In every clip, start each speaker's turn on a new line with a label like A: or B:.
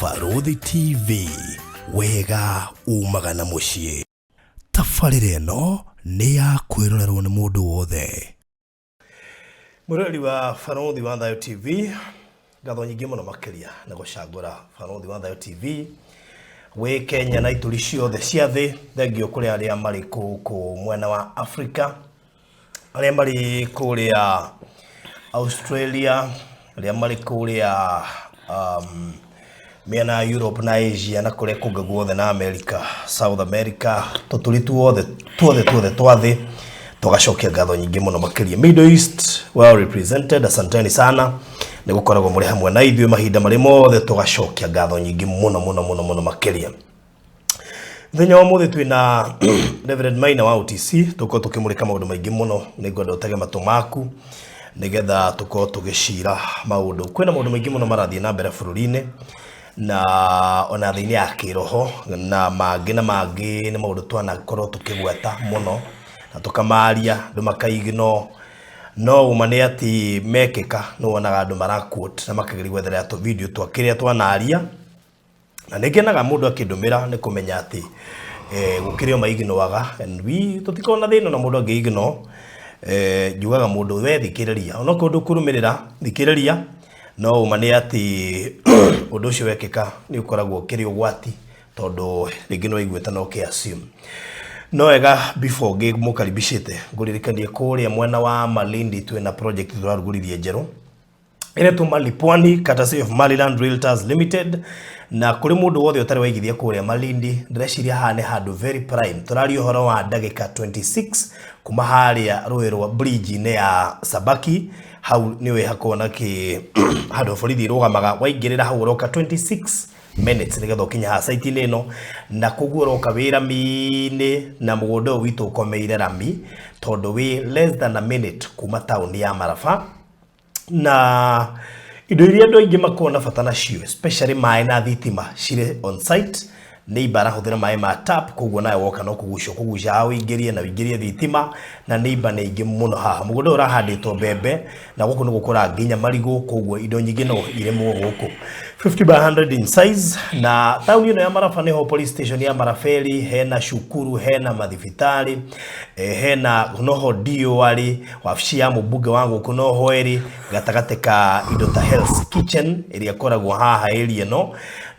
A: Barũthi TV, wega umaga na mũciĩ. Tabarĩra ĩno nĩ ya kwĩrorerwo nĩ mũndũ wothe. Mwĩroreri wa Barũthi wa Thayũ TV, ngatho nyingĩ mũno makĩria nĩ gũcagũra Barũthi wa Thayũ TV wĩ Kenya na ituri ciothe cia thĩ. Thengio kũrĩ arĩa marĩ kũkũ mwena wa Afrika, arĩa marĩ kũrĩa Australia, arĩa marĩ kũrĩa mĩena ya Europe na Asia na kũrĩa kũngĩ guothe na America, South America, tũtũri tuothe tuothe tuothe twa thĩ, tũgacokia ngatho nyingĩ mũno makĩria. Middle East well represented, asanteni sana nĩ gũkoragwo mũrĩ hamwe na ithuĩ mahinda marĩ mothe, tũgacokia ngatho nyingĩ mũno mũno mũno mũno makĩria. Mũthenya wa ũmũthĩ twĩna Reverend Maina wa OTC, tũkorwo tũkĩmũrĩka maũndũ maingĩ mũno. Nĩ ngwenda ũtege matũ maku nĩgetha tũkorwo tũgĩcira maũndũ. Kwĩna maũndũ maingĩ mũno marathiĩ na mbere bũrũri-inĩ na ona thĩ-inĩ ya kĩroho na mangĩ na mangĩ, nĩ maũndũ twanakorwo tũkĩgweta mũno na tũkamaria, andũ maka ignore, no ũma nĩ atĩ mekĩka nĩ wonaga andũ mara quote na makageria gwetherera tũ video twa kĩrĩa twanaria. Na nĩ ngenaga mũndũ akĩndũmĩra nĩ kũmenya atĩ gũkĩrĩ o maiginoaga, and we tũtikoragwo na thĩna na mũndũ angĩ ignore. Njugaga mũndũ we thikĩrĩria, onokorwo ndũkũrũmĩrĩra, thikĩrĩria, no ũma nĩ atĩ ũndũ ũcio wekĩka nĩ ũkoragwo ũkĩrĩ ũgwati, tondũ rĩngĩ nĩ waiguĩte na ũkĩ assume. No wega before ngĩmũkaribicĩte ngũririkanie kũrĩa mwena wa Malindi twĩna project tũrarugũririe njerũ ĩretwo Mali Pwani, courtesy of Maliland Realtors Limited. Na kũrĩ mũndũ wothe ũtarĩ waigithia kũrĩa Malindi, ndĩreciria haha nĩ handũ very prime. Tũraria ũhoro wa ndagĩka 26 kuma harĩa rũĩ rwa bridge-inĩ ya Sabaki, hau nĩ ũĩ hakoragwo na kĩ handũ borithi irũgamaga, waingĩrĩra hau ũroka 26 minutes nĩgetha ũkinye haha site-inĩ ĩno, na koguo ũroka wĩ rami-inĩ, na mũgũnda ũyũ witũ ũkomeire rami tondũ wĩ less than a minute kuma taũni ya Maraba. Na indo iria andũ aingĩ makoragwo na bata nacio, especially maĩ na thitima, cirĩ on site. Neighbor arahũthĩra maĩ ma tap, koguo nawe woka no kũgucia ũkũgucia haha ũingĩrie na ũingĩrie thitima, na neighbor nĩ aingĩ mũno haha. Mũgũnda ũyũ ũrahandĩtwo mbembe na gũkũ nĩ gũkũraga nginya marigũ, koguo indo nyingĩ no irĩmwo gũkũ. 50 by 100 in size, na taũni ĩno ya Maraba nĩho police station ya Maraba ĩrĩ, hena cukuru, hena mathibitarĩ, hena noho DO arĩ, wabici ya mũmbunge wa gũkũ noho ĩrĩ, gatagatĩ ka indo ta Hell's Kitchen ĩrĩa ĩkoragwo haha area ĩno,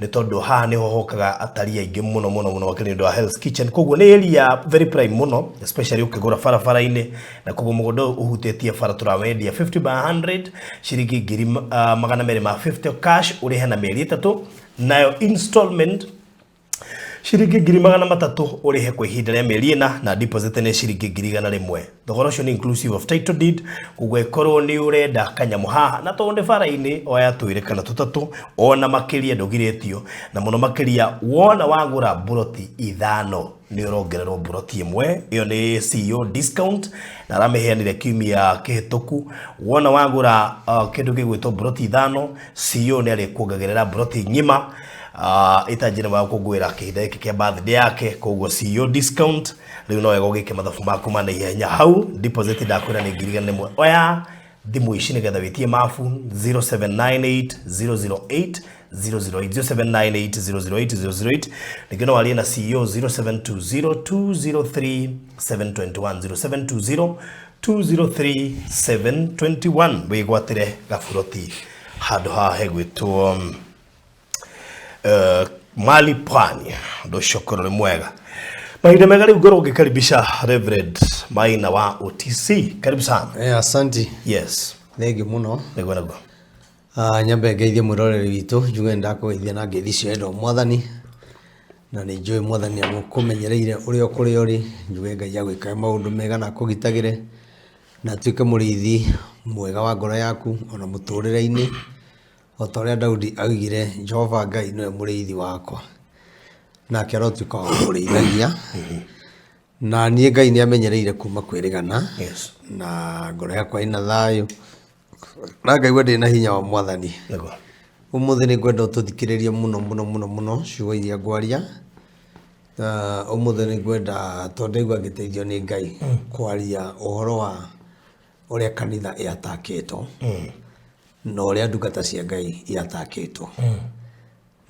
A: nĩ tondũ haha nĩho hokaga atarii aingĩ mũno mũno mũno makĩria nĩ ũndũ wa Hell's Kitchen. Koguo nĩ area very prime mũno, especially ũkĩgũra barabara-inĩ, na koguo mũgũnda ũyũ ũhutĩtie bara tũrawendia 50 by 100 ciringi 250,000 cash, ũrĩhe na mĩeri 3, nayo installment ciringi 300,000 ũrĩhe kwa ihinda rĩa mĩeri 4, na deposit nĩ ciringi 100,000. Thogora ũcio nĩ inclusive of title deed. Koguo ĩkorwo nĩ ũrenda kanyamũ haha, na tondũ nĩ bara-inĩ, oya twĩrĩ kana tũtatũ ona makĩria, ndũgirĩtio. Na mũno makĩria wona wagũra mburoti 5 nĩ ũrongererwo mburoti 1, ĩyo nĩ CEO discount na aramĩheanire kiumia kĩhĩtũku. Wona wagũra kĩndũ gĩgwĩtwo mburoti 5, CEO nĩ arĩkuongagĩrĩra mburoti ng'ima ĩta njĩra ya gũkũngũĩra kĩhinda gĩkĩ kĩa birthday yake. Koguo CEO discount rĩu no wega ũgĩke mathabu maku ma naihenya hau. Deposit ndakwĩra nĩ 100,000. Oya thimũ ici nĩgetha wĩtie mabu: 0798 008 008, 0798 008 008. Ningĩ no warie na CEO 0720 203 721, 0720 203 721, wĩgwatĩre gaburoti handũ haha hegwĩtwo Mali Pwani. Ũndũ ũcio ũkorwo nĩ mwega, mahinda mega. Rĩu ngorwo ngĩkaribisha Reverend Maina wa OTC, karibu sana.
B: Asanti.
A: Yes.
B: Thengiũ mũno.
A: Nĩguo nĩguo.
B: Nyambe ngeithie mwĩroreri witũ, njuge nĩndakũgeithia na ngeithi cia wendo wa Mwathani, na nĩ njũĩ Mwathani agũkũmenyereire ũrĩa kũrĩa ũrĩ. Njuge Ngai agwĩkage maũndũ mega na akũgitagĩre, na atuĩke mũrĩithi mwega wa ngoro yaku ona mũtũrĩre-inĩ, o ta ũrĩa Daudi augire, "Jehova Ngai nĩwe mũrĩithi wakwa," nake arotuĩka wa gũkũrĩithagia. Na niĩ Ngai nĩ amenyereire kuma kwĩrĩgana, na ngoro yakwa ĩna thayũ na ngaigua ndĩna hinya wa Mwathani. Ũmũthĩ nĩ ngwenda ũtũthikĩrĩrie mũno mũno mũno mũno ciugo iria ngwaria. Ũmũthĩ nĩ ngwenda, tondũ ndaigua ngĩteithio nĩ Ngai kwaria ũhoro wa ũrĩa kanitha ĩatakĩtwo na ũrĩa ndungata cia Ngai iatakĩtwo.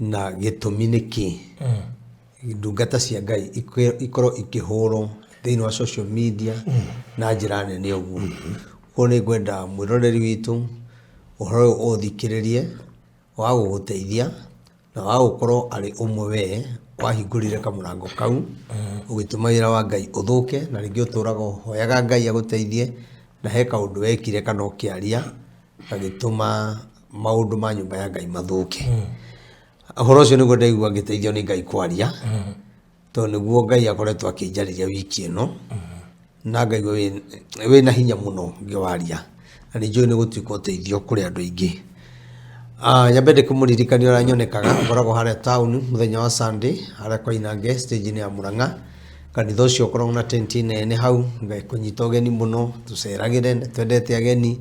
B: Na gĩtũmi nĩ kĩ ndungata cia Ngai ikorwo ikĩhũrwo thĩinĩ wa social media na njĩra nene ũguo. Koguo nĩ ngwenda mwĩroreri witũ ũhoro ũyũ ũũthikĩrĩrie wa gũgũteithia na wa gũkorwo arĩ ũmwe we wahingũrire kamũrango kau ũgĩtũma wĩra wa Ngai ũthũke, na rĩngĩ ũtũraga ũhoyaga Ngai agũteithie na he kaũndũ wekire kana ũkĩaria gagĩtũma maũndũ ma nyũmba ya Ngai mathũke. Ũhoro ũcio nĩguo ndaigua ngĩteithio nĩ Ngai kwaria, tondũ nĩguo Ngai akoretwo akĩnjarĩria wiki ĩno, na ngaigua wĩna hinya mũno ngĩwaria, na nĩ njũĩ nĩ gũtuĩka ũteithio kũrĩ andũ aingĩ. Nyambe ndĩkũmũririkania ũrĩa nyonekaga, ngoragwo harĩa taũni mũthenya wa Sunday, harĩa Koinange stage-inĩ ya Mũrang'a, kanitha ũcio ũkoragwo na tent nene hau, ngakũnyita ũgeni mũno, tũceragĩre, nĩ twendete ageni,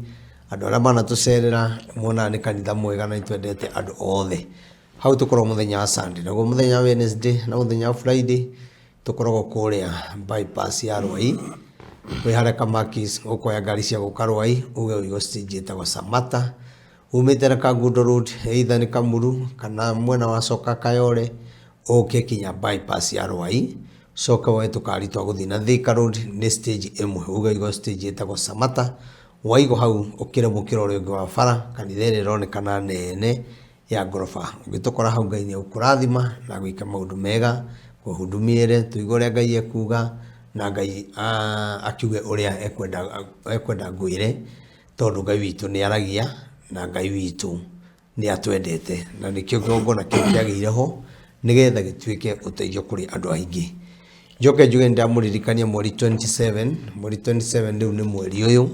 B: andũ arĩa manatũcerera nĩ monaga nĩ kanitha mwega na nĩ twendete andũ othe. Hau tũkoragwo mũthenya wa Sunday, naguo mũthenya wa Wednesday na mũthenya wa Friday tũkoragwo kũrĩa bypass ya Rwai, wĩ harĩa Kamakis ũkoya ngari cia gũka Rwai uge ũigwo stage ĩtagwo Samata, umĩte na Kangundo Road either nĩ Kamuru kana mwena wa Coka Kayole ũke kinya bypass ya Rwai, ũcoke woe tũkari twa gũthiĩ na Thika Road nĩ stage ĩmwe, uge ũigwo stage ĩtagwo Samata, waigwo hau ũkĩre mũkĩra ũrĩa ũngĩ wa bara, kanitha ĩrĩa ĩronekana nene ya ngoroba. Ũngĩtũkora hau Ngai nĩ egũkũrathima na agwĩke maũndũ mega, kũhudumiere, tũigue ũrĩa Ngai ekuga na Ngai akiuge ũrĩa ekwenda ngwĩre, tondũ Ngai witũ nĩ aragia na Ngai witũ nĩ atwendete, na nĩkĩo kĩgongona kĩu kĩagĩire ho nĩgetha gĩtuĩke ũteithio kũrĩ andũ aingĩ. Njoke njuge nĩ ndamũririkania mweri 27, mweri 27 rĩu nĩ mweri ũyũ,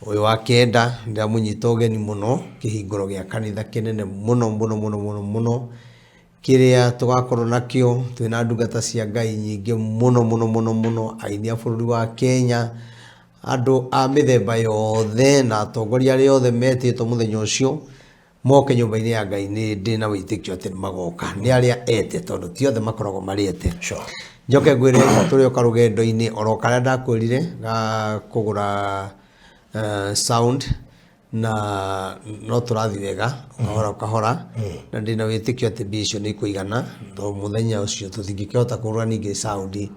B: ũyũ wa kenda, ndĩramũnyita ũgeni mũno kĩhingũro gĩa kanitha kĩnene mũno mũno mũno mũno mũno, kĩrĩa tũgakorwo nakĩo twĩna ndungata cia Ngai nyingĩ mũno mũno mũno mũno, aini a bũrũri wa Kenya, andũ a mĩthemba yothe na atongoria arĩa othe metĩtwo mũthenya ũcio, moke nyũmba-inĩ ya Ngai nĩ ndĩ na wĩtĩkio atĩ nĩ magoka nĩ arĩa ete tondũ ti othe makoragwo marĩ ete.
A: Sure.
B: Njoke ngwĩre tũrĩ o karũgendo-inĩ oro karĩa ndakwĩrire ga kũgũra sound na no tũrathiĩ wega kahora kahora na ndĩ na wĩtĩkio atĩ mbia icio nĩ ikũigana tondũ mũthenya ũcio tũtingĩkĩhota kũgũra ningĩ sound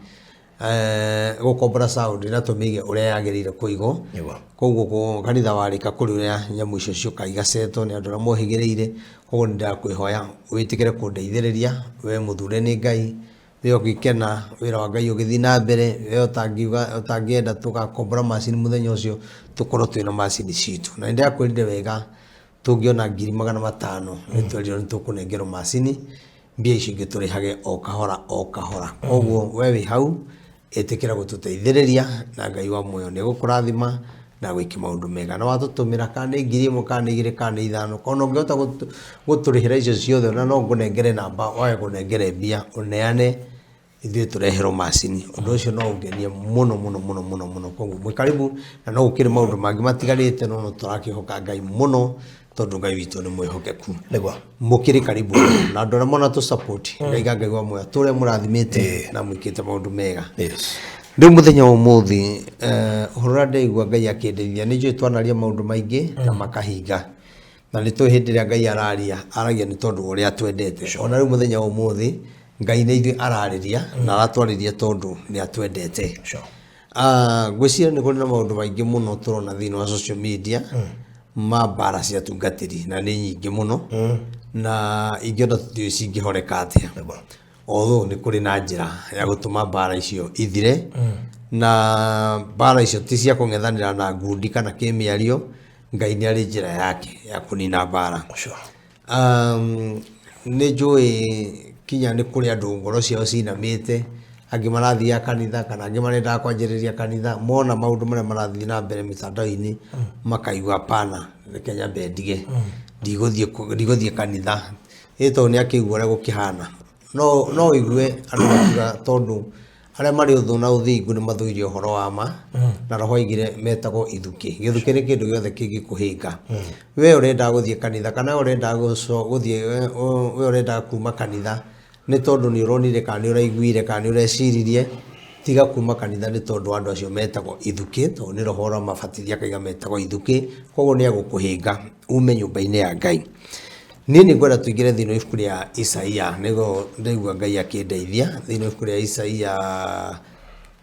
B: gũkombora sound na tũmĩige ũrĩa yagĩrĩire kũigwo.
A: Nĩguo.
B: Koguo kanitha warĩka kũrĩ ũrĩa nyamũ icio ciũkaga igacetwo nĩ andũ arĩa mohĩgĩrĩire. Koguo nĩ ndĩrakwĩhoya wĩtĩkĩre kũndeithĩrĩria we mũthure nĩ Ngai, we ũngĩkena wĩra wa Ngai ũgĩthiĩ na mbere, we ũtangiuga ũtangĩenda tũgakombora macini mũthenya ũcio tũkorwo twĩna macini citũ. Na nĩ ndĩrakwĩrire wega tũngĩona 500,000 nĩ twerirwo nĩ tũkũnengerwo macini, mbia icio ingĩ tũrĩhage o kahora o kahora. Koguo we wĩ hau ĩtĩkĩra gũtũteithĩrĩria na Ngai wa muoyo nĩ egũkũrathima na agwĩke maũndũ mega. Na watũtũmĩra kana nĩ 1,000 kana nĩ 2 kana nĩ 5 ona ũngĩhota gũtũrĩhĩra icio ciothe ona no ngũnengere namba wage kũnengere mbia ũneane ithuĩ tũreherwo macini. Ũndũ ũcio no ũngenie mũno mũno mũno mũno mũno. Koguo mwĩ karibu na no gũkĩrĩ maũndũ mangĩ matigarĩte no no tũrakĩhoka Ngai mũno tondũ Ngai witũ nĩ mwĩhokeku.
A: Nĩguo.
B: Mũkĩrĩ karibu mũno na andũ arĩa mona tũ support ngaiga Ngai wa muoyo atũre mũrathimĩte na mwĩkĩte maũndũ mega.
A: Yes.
B: Rĩu mũthenya wa ũmũthĩ ũhoro ũrĩa ndaigua Ngai akĩndeithia nĩ njũĩ twanaria maũndũ maingĩ na makahinga. Na nĩ tũĩ hĩndĩ ĩrĩa Ngai araria, aragia nĩ tondũ wa ũrĩa atwendete. Ona rĩu mũthenya wa ũmũthĩ Ngai nĩ ithuĩ ararĩria na aratwarĩria tondũ nĩ atwendete.
A: Sure.
B: Ngwĩciria nĩ kũrĩ na maũndũ maingĩ mũno tũrona thĩinĩ wa social media ma mbara cia atungatĩri na nĩ nyingĩ mũno na ingĩona tũtiũĩ cingĩhoreka atĩa.
A: Nĩguo.
B: Although nĩ kũrĩ na njĩra ya gũtũma mbara icio ithire na mbara icio ti cia kũng'ethanĩra na ngundi kana kĩmĩario, Ngai nĩ arĩ njĩra yake ya kũnina mbara.
A: Sure.
B: Nĩ njũĩ kinya nĩ kũrĩ andũ ngoro ciao cinamĩte, angĩ marathiaga kanitha kana angĩ marendaga kwanjĩrĩria kanitha, mona maũndũ marĩa marathiĩ na mbere mĩtandao-inĩ makaigua hapana, reke nyambe ndige, ndigũthiĩ kanitha, ĩ tondũ nĩ akĩigua ũrĩa gũkĩhana. No ũigue andũ makiuga tondũ arĩa marĩ ũthũ na ũthingu nĩ mathũire ũhoro wa ma, na roho oigire metagwo ithukĩ. Gĩthukĩ nĩ kĩndũ gĩothe kĩngĩkũhĩnga. We ũrendaga gũthiĩ kanitha kana we ũrendaga gũthiĩ, we ũrendaga kuma kanitha nĩ tondũ nĩ ũronire kana nĩ ũraiguire kana nĩ ũreciririe, tiga kuma kanitha nĩ tondũ wa andũ acio metagwo ithukĩ, tondũ nĩ roho ũramabatithia akauga metagwo ithukĩ, koguo nĩ egũkũhĩnga ume nyũmba-inĩ ya Ngai. Niĩ nĩ ngwenda tũingĩre thĩinĩ wa ibuku rĩa Isaia nĩguo ndaigua Ngai akĩndeithia thĩinĩ wa ibuku rĩa Isaia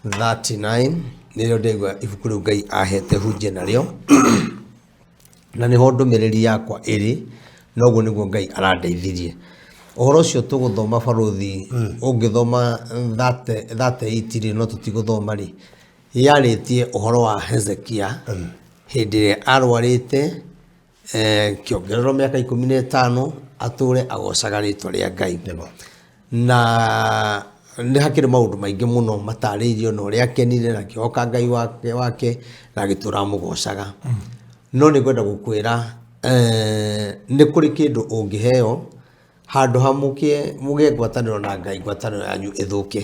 B: 39 nĩrĩo ndaigua ibuku rĩu Ngai ahete hunjie narĩo na nĩho ndũmĩrĩri yakwa ĩrĩ noguo nĩguo Ngai arandeithirie. Ũhoro ũcio tũgũthoma barũthi ũngĩthoma 38 rĩ no tũtigũthoma rĩ yarĩtie ũhoro wa Hezekia hĩndĩ ĩrĩa arwarĩte kĩongererwo mĩaka 15 atũre agocaga rĩtwa rĩa Ngai. Na nĩ hakĩrĩ maũndũ maingĩ mũno matarĩirio na ũrĩa akenire na akĩhoka Ngai wake, wake na agĩtũra amũgocaga. No nĩ ngwenda gũkwĩra nĩ kũrĩ kĩndũ ũngĩheo handũ ha mũkĩe mũgĩe ngwatanĩro na Ngai ngwatanĩro yanyu ĩthũke.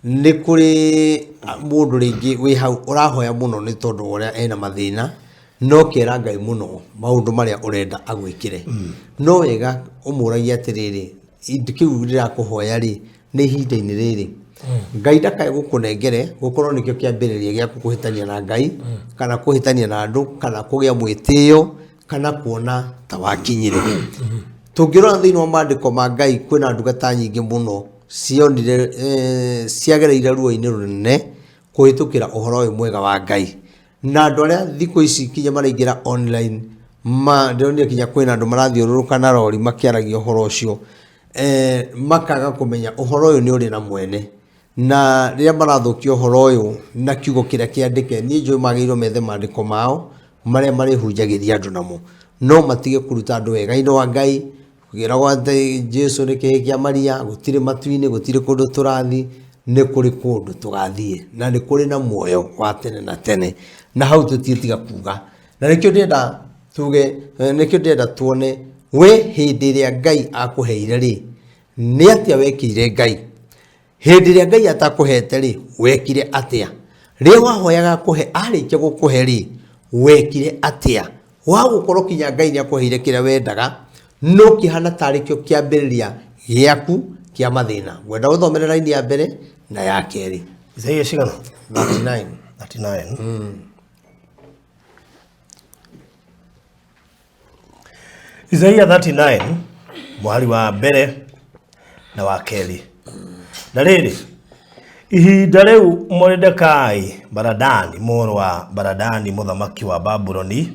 B: Nĩ kũrĩ mũndũ rĩngĩ wĩ hau ũrahoya mũno nĩ tondũ wa ũrĩa ena mathĩna no kera Ngai mũno maũndũ marĩa ũrenda agwĩkĩre. No wega ũmũragie atĩrĩrĩ, kĩu ndĩrakũhoya rĩ, nĩ ihinda-inĩ rĩrĩ. Ngai ndakae gũkũnengere gũkorwo nĩkĩo kĩambĩrĩria gĩaku kũhĩtania na Ngai, kana kũhĩtania na andũ, kana kũgĩa mwĩtĩo, kana kuona ta wakinyire. Tũngĩrora thĩinĩ wa maandĩko ma Ngai kwĩna ndungata nyingĩ mũno cionire ciagereire ruo-inĩ rũnene kũhĩtũkĩra ũhoro ũyũ mwega wa Ngai. Na andũ arĩa thikũ ici kinya maraingĩra online ma ndĩronire kinya kwĩna andũ marathiũrũrũka na rori makĩaragia ũhoro ũcio makaga kũmenya ũhoro ũyũ nĩ ũrĩ na mwene. Na rĩrĩa marathũkia ũhoro ũyũ na kiugo kĩrĩa kĩandĩke, niĩ njũĩ magĩrĩirwo methe maandĩko mao marĩa marĩhunjagĩria andũ namo. No matige kũruta andũ wega-inĩ wa Ngai, kũgĩragwo atĩ Jesu nĩ kĩhĩĩ kĩa Maria, gũtirĩ matu-inĩ, gũtirĩ kũndũ tũrathiĩ, nĩ kũrĩ kũndũ tũgathiĩ na nĩ kũrĩ na muoyo wa tene na tene. Na hau tũtiĩtiga kuga. Na nĩkĩo ndĩrenda tuge, nĩkĩo ndĩrenda tuone we hĩndĩ ĩrĩa Ngai akũheire rĩ, nĩ atĩa wekĩire Ngai? Hĩndĩ ĩrĩa Ngai atakũhete rĩ, wekire atĩa? Rĩrĩa wahoyaga akũhe, arĩkia gũkũhe rĩ, wekire atĩa? Wagũkorwo kinya Ngai nĩ akũheire kĩrĩa wendaga, no kĩhana tarĩ kĩo kĩambĩrĩria gĩaku kĩa mathĩna. Ngwenda ũthomere raini ya mbere na ya kerĩ.
A: Isaia cigana?
B: 39.
A: 39. Isaia 39 mũhari wa mbere na wa kerĩ. Na rĩrĩ, ihinda rĩu Moridekai Baradani mũrũ wa Baradani mũthamaki wa Babuloni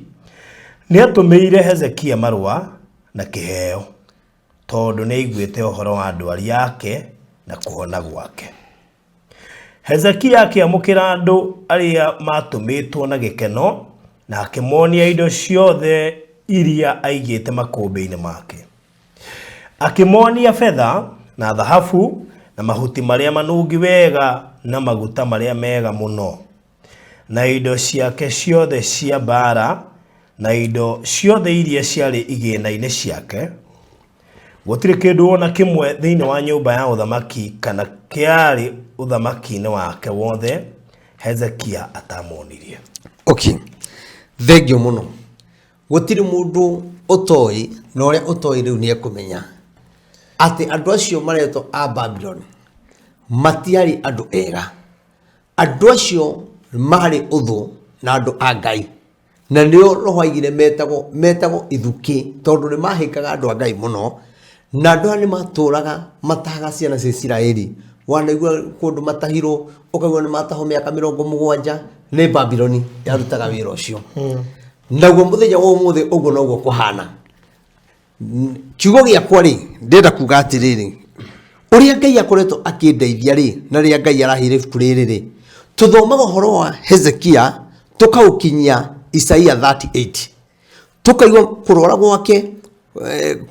A: nĩatũmĩire Hezekia marũa na kĩheo, tondũ nĩaiguĩte ũhoro wa ndwari yake na kũhona gwake. Hezekia akĩamũkĩra andũ arĩa maatũmĩtwo na gĩkeno, na akĩmonia indo ciothe iria aigĩte makũmbĩ-inĩ make. Akĩmonia betha, na thahabu, na mahuti marĩa manungi wega na maguta marĩa mega mũno, na indo ciake ciothe cia mbaara, na indo ciothe iria ciarĩ igĩĩna-inĩ ciake. Gũtirĩ kĩndũ o na kĩmwe thĩinĩ wa nyũmba ya ũthamaki kana kĩarĩ ũthamaki-inĩ wake wothe Hezekia atamonirie.
B: Okay. Thengiũ mũno. Gũtirĩ mũndũ ũtoĩ na ũrĩa ũtoĩ rĩu nĩ ekũmenya atĩ andũ acio maretwo a Babylon matiarĩ andũ ega. Andũ acio marĩ ũthũ na andũ a Ngai. Na nĩo roho aigire metagwo metagwo ithukĩ tondũ nĩ mahĩkaga andũ a Ngai mũno na andũ aya nĩ matũraga matahaga ciana cia Isiraeli wanaigua kũndũ matahirwo ũkaigua nĩ matahwo mĩaka 70 nĩ Babiloni yarutaga wĩra ũcio naguo mũthenya wa ũmũthĩ ũguo noguo kũhana. Kiugo gĩakwa rĩ, ndĩrenda kuga atĩrĩrĩ, ũrĩa Ngai akoretwo akĩndeithia rĩ, na rĩrĩa Ngai araheire ibuku rĩrĩ rĩ, tũthomaga ũhoro wa Hezekia tũkaũkinyia Isaia 38 tũkaigua kũrwara gwake,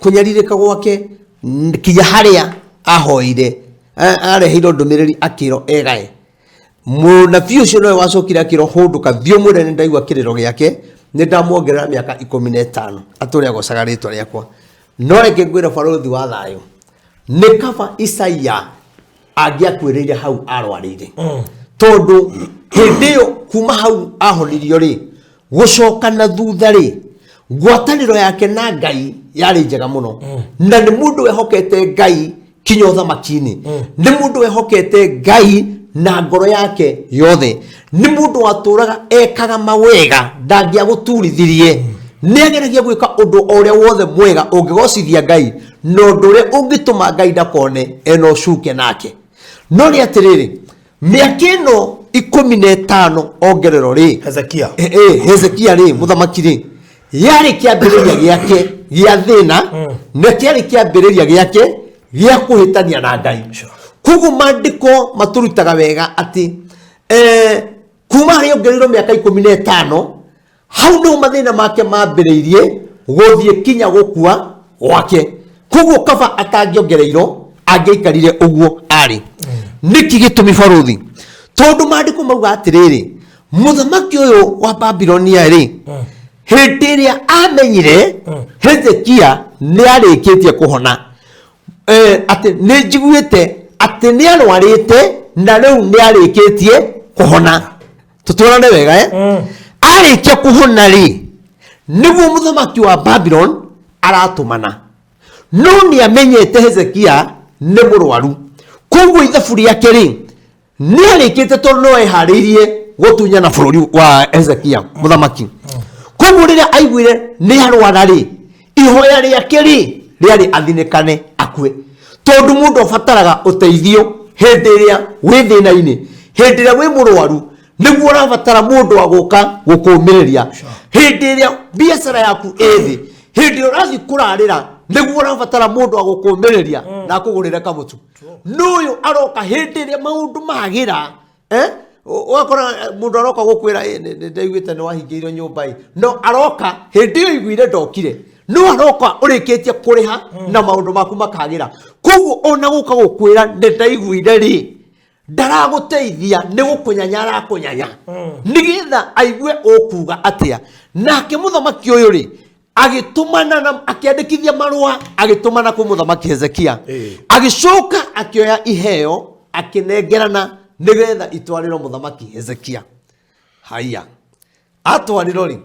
B: kũnyarirĩka gwake kinya harĩa ahoire, areheirwo ndũmĩrĩri akĩrwo egae. Mũnabii ũcio nowe wacokire akĩrwo hũndũka thiĩ ũmwĩre nĩ ndaigua kĩrĩro gĩake nĩ ndamwongerera mĩaka 15 atũre agocaga rĩtwa rĩakwa. No reke ngwĩre barũthi wa thayũ, nĩ kaba Isaia angĩakuĩrĩire hau arwarĩire, tondũ hĩndĩ ĩyo kuma hau ahonirio rĩ, gũcoka na thutha rĩ, ngwatanĩro yake na Ngai yarĩ njega mũno, na nĩ mũndũ wehokete Ngai kinya ũthamaki-inĩ, nĩ mũndũ wehokete Ngai na ngoro yake yothe, nĩ mũndũ watũraga ekaga mawega, ndangĩagũturithirie. Nĩ ageragia gwĩka ũndũ o ũrĩa wothe mwega ũngĩgocithia Ngai na ũndũ ũrĩa ũngĩtũma Ngai ndakone ena ũcuke nake. No nĩ atĩrĩrĩ, mĩaka ĩno 15 ongererwo rĩ,
A: Hezekia.
B: Hezekia rĩ, mũthamaki rĩ, yarĩ kĩambĩrĩria gĩake gĩa thĩna na kĩarĩ kĩambĩrĩria gĩake gĩa kũhĩtania na Ngai. Koguo maandĩko matũrutaga wega atĩ kuma harĩa ongereirwo mĩaka 15, hau nĩho mathĩna make mambĩrĩirie gũthiĩ kinya gũkua gwake. Koguo kaba atangĩongereirwo angĩaikarire ũguo arĩ. Nĩkĩ gĩtũmi barũthi? Tondũ maandĩko mauga atĩrĩrĩ, mũthamaki ũyũ wa Babilonia rĩ, hĩndĩ ĩrĩa amenyire Hezekia nĩ arĩkĩtie kũhona, atĩ nĩ njiguĩte atĩ nĩ arwarĩte na rĩu nĩ arĩkĩtie kũhona. Tũtwarane wega, eh? Arĩkia kũhona rĩ, nĩguo mũthamaki wa Babylon aratũmana, no nĩ amenyete Hezekia nĩ mũrwaru. Koguo ithabu rĩake rĩ, nĩ arĩkĩte, tondũ no eharĩirie gũtunyana bũrũri wa Hezekia mũthamaki. Koguo rĩrĩa aiguire nĩ arwara rĩ, ihoya rĩake rĩ rĩarĩ athinĩkane akue, tondũ mũndũ abataraga ũteithio hĩndĩ ĩrĩa wĩ thĩna-inĩ, hĩndĩ ĩrĩa wĩ mũrwaru nĩguo ũrabatara mũndũ wa gũka gũkũmĩrĩria, hĩndĩ ĩrĩa biacara yaku ĩ thĩ, hĩndĩ ĩrĩa ũrathiĩ kũrarĩra nĩguo ũrabatara mũndũ wa gũkũmĩrĩria na akũgũrĩre kamũtu. No ũyũ aroka hĩndĩ ĩrĩa maũndũ magĩra, eh? Ũgakora mũndũ aroka gũkwĩra, "Nĩ ndaiguĩte nĩ wahingĩirwo nyũmba ĩ," no aroka hĩndĩ ĩyo iguire ndokire, no aroka ũrĩkĩtie kũrĩha na maũndũ maku makagĩra. Koguo ona gũka gũkwĩra nĩ ndaiguire rĩ, ndaragũteithia, nĩ gũkũnyanya arakũnyanya nĩgetha aigue ũkuga atĩa. Nake mũthamaki ũyũ rĩ, agĩtũmana na akĩandĩkithia marũa, agĩtũmana kwĩ mũthamaki Hezekia. Agĩcoka akĩoya iheo akĩnengerana nĩgetha itwarĩrwo mũthamaki Hezekia. Haya, atwarirwo rĩ,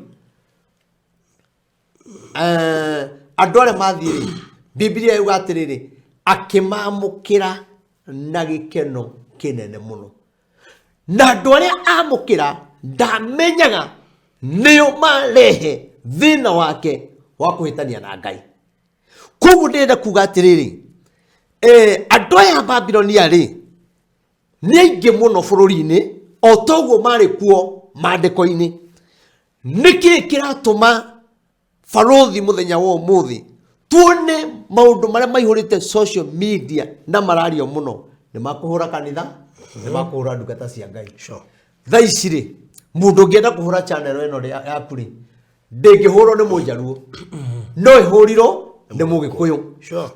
B: andũ arĩa mathiĩ rĩ, Bibilia yuga atĩrĩrĩ, akĩmamũkĩra na gĩkeno kĩnene mũno. Na andũ arĩa amũkĩra ndamenyaga nĩo marehe thĩna wake wa kũhĩtania na Ngai. Koguo ndĩrenda kuga atĩrĩrĩ, andũ aya a Babilonia rĩ, nĩ aingĩ mũno bũrũri-inĩ o toguo marĩ kuo maandĩko-inĩ. Nĩkĩ kĩratũma barũthi mũthenya wa ũmũthĩ tuone maũndũ marĩa maihũrĩte social media na marario mũno nĩ makũhũra kanitha, nĩ makũhũra ndungata cia Ngai? Thaa ici rĩ, mũndũ ũngĩenda kũhũra channel ĩno yaku rĩ, ndĩngĩhũrwo nĩ mũnjaruo, no ĩhũrirwo nĩ mũgĩkũyũ.